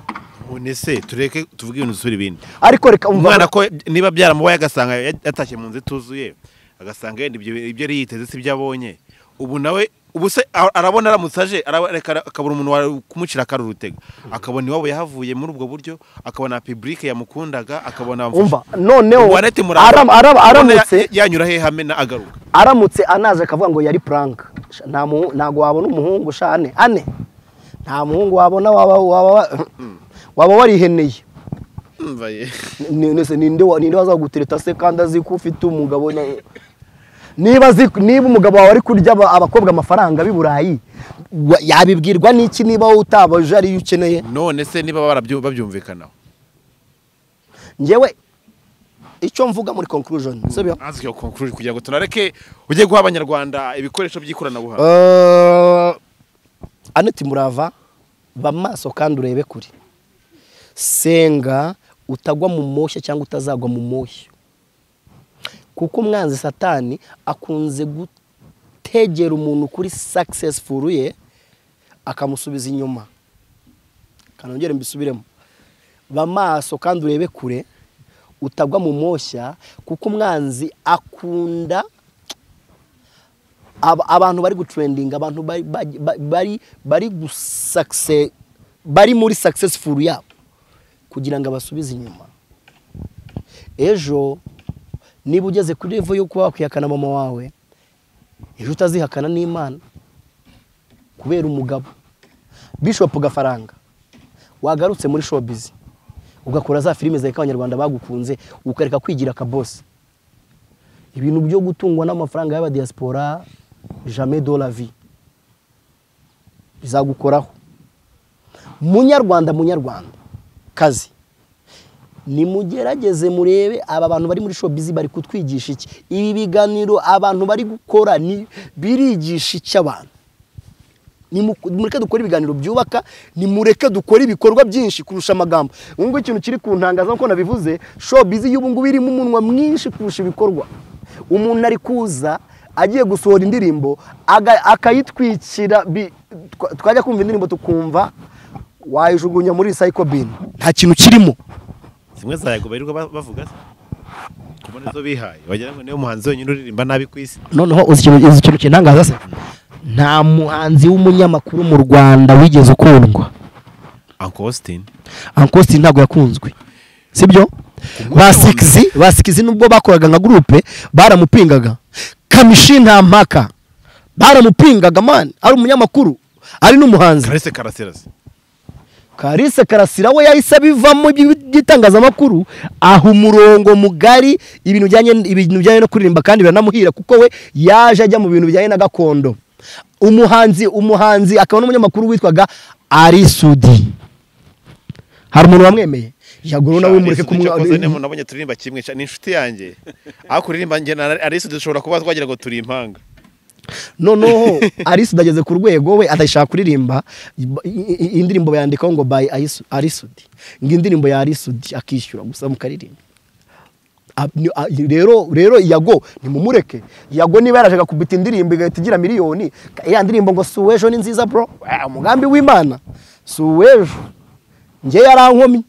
S2: None se tureke tuvuge ibintu dusubire ibindi.
S1: Ariko reka
S2: umwana ko niba byaramubaye agasanga yatashye mu nzu ituzuye, agasanga yenda ibyo yari yiteze si ibyo abonye. Ubu nawe ubu se arabona aramutse aje akabura umuntu wa kumucira akarurutega, akabona iwabo yahavuye muri ubwo buryo, akabona public yamukundaga, akabona
S1: umva noneho aramutse
S2: yanyura he hamena agaruka.
S1: Aramutse anaje akavuga ngo yari prank, ntago wabona umuhungu shane ane, nta muhungu wabona waba wariheneye. Ninde wazagutereta se kandi azi ko ufite umugabo? Niba umugabo wawe ari kurya abakobwa amafaranga b'i Burayi, yabibwirwa n'iki niba wowe utabaje ariyo ukeneye?
S2: None se niba babyumvikanaho?
S1: Njyewe icyo mvuga muri conclusion, sibyo?
S2: Ask your conclusion kugira ngo tunareke ujye guha Abanyarwanda ibikoresho by'ikoranabuhanga.
S1: Annette Murava, ba maso kandi urebe kure. Senga utagwa mu moshya cyangwa utazagwa mu moshya. Kuko umwanzi Satani akunze gutegera umuntu kuri successful ye akamusubiza inyuma. Kanongere mbisubiremo. Ba maso kandi urebe kure utagwa mu moshya, kuko umwanzi akunda abantu bari gutrending, abantu bari gusuccess, bari muri successful yabo kugira ngo abasubize inyuma. Ejo niba ugeze kuri level yo kuba wakwihakana mama wawe, ejo utazihakana n'Imana kubera umugabo. Bishop Gafaranga wagarutse muri showbiz ugakora za filime zawe Abanyarwanda bagukunze, ukareka kwigira akabosi. Ibintu byo gutungwa n'amafaranga y'aba diaspora jamais de la vie bizagukoraho. Munyarwanda, munyarwanda kazi, Nimugerageze murebe aba bantu bari muri showbiz bari kutwigisha iki. Ibi biganiro abantu bari gukora ni birigisha iki abantu. Nimureke dukora ibiganiro byubaka, nimureke dukora ibikorwa byinshi kurusha amagambo. Ubu ngubu ikintu kiri kuntangaza nkuko nabivuze, showbiz y'ubu ngubu irimo umunwa mwinshi kurusha ibikorwa. Umuntu ari kuza agiye gusohora indirimbo akayitwikira, twajya kumva indirimbo tukumva wayijugunya muri recycle bin, nta kintu kirimo.
S2: Zimwe zayago barirwa bavuga kubona izo bihaye wagira ngo niyo muhanzi wenyine uririmba nabi ku isi.
S1: Noneho uzi ikintu kintangaza se, nta muhanzi w'umunyamakuru mu Rwanda wigeze ukundwa.
S2: Uncle Austin
S1: ntabwo yakunzwe, sibyo? Basikizi nubwo bakoraga nka groupe baramupingaga. Kamishi nta mpaka baramupingaga man, ari umunyamakuru ari n'umuhanzi. Kalise Karasira we yahise abivamo by'itangazamakuru, aho umurongo mugari ibintu bijyanye no kuririmba, kandi biranamuhira kuko we yaje ajya mu bintu bijyanye na gakondo. Umuhanzi akaba n'umunyamakuru witwaga Arisudi. Hari umuntu wamwemeye yaguru nawe mureke
S2: kumwe nabonye turirimba kimwe ni inshuti yanjye, aho kuririmba nge na Arisudi dushobora kuba twagira ngo turi impanga.
S1: Noneho Arisudi ageze ku rwego we atashaka kuririmba indirimbo yandikaho ngo by Arisudi, ngo indirimbo ya Arisudi akishyura gusa mukaririmba. Rero Yago nimumureke. Yago niba yarashaka kubita indirimbo igahita igira miliyoni, ya ndirimbo ngo suwejo ni nziza bro, umugambi w'Imana suwejo nge yarankomye.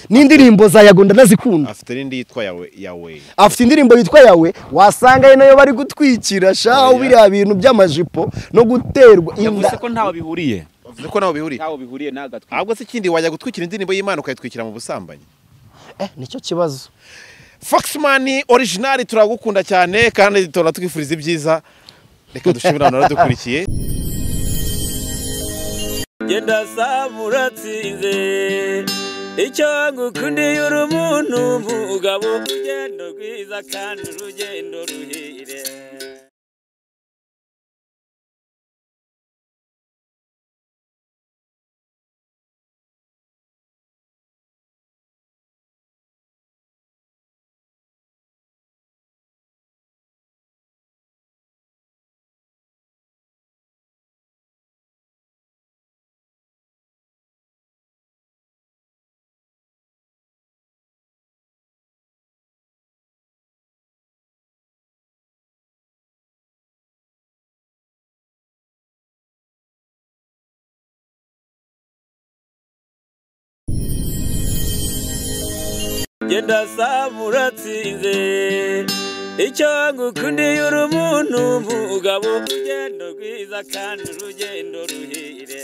S1: N'indirimbo za Yago ndanazikunda.
S2: Afite n'indi yitwa Yawe.
S1: Afite indirimbo yitwa Yawe, wasanga nayo bari gutwikira sha biriya bintu by'amajipo no guterwa
S3: inda. Yavuze ko ntaho bihuriye.
S2: Yavuze ko ntaho bihuriye.
S3: Ntaho bihuriye nagatwi.
S2: Ahubwo se ikindi wajya gutwikira indirimbo y'Imana ukayitwikira mu busambanyi.
S1: Nicyo kibazo.
S2: Foxman original turagukunda cyane kandi turatwifuriza ibyiza. Reka dushimire abantu baradukurikiye.
S6: Genda samuratsinze icyo ngukundiye uri umuntu mugabo, urugendo rwiza kandi urugendo ruhire. Genda samuratsinze icyo ngukundiye uri umuntu mugabo, urugendo rwiza kandi urugendo ruhire.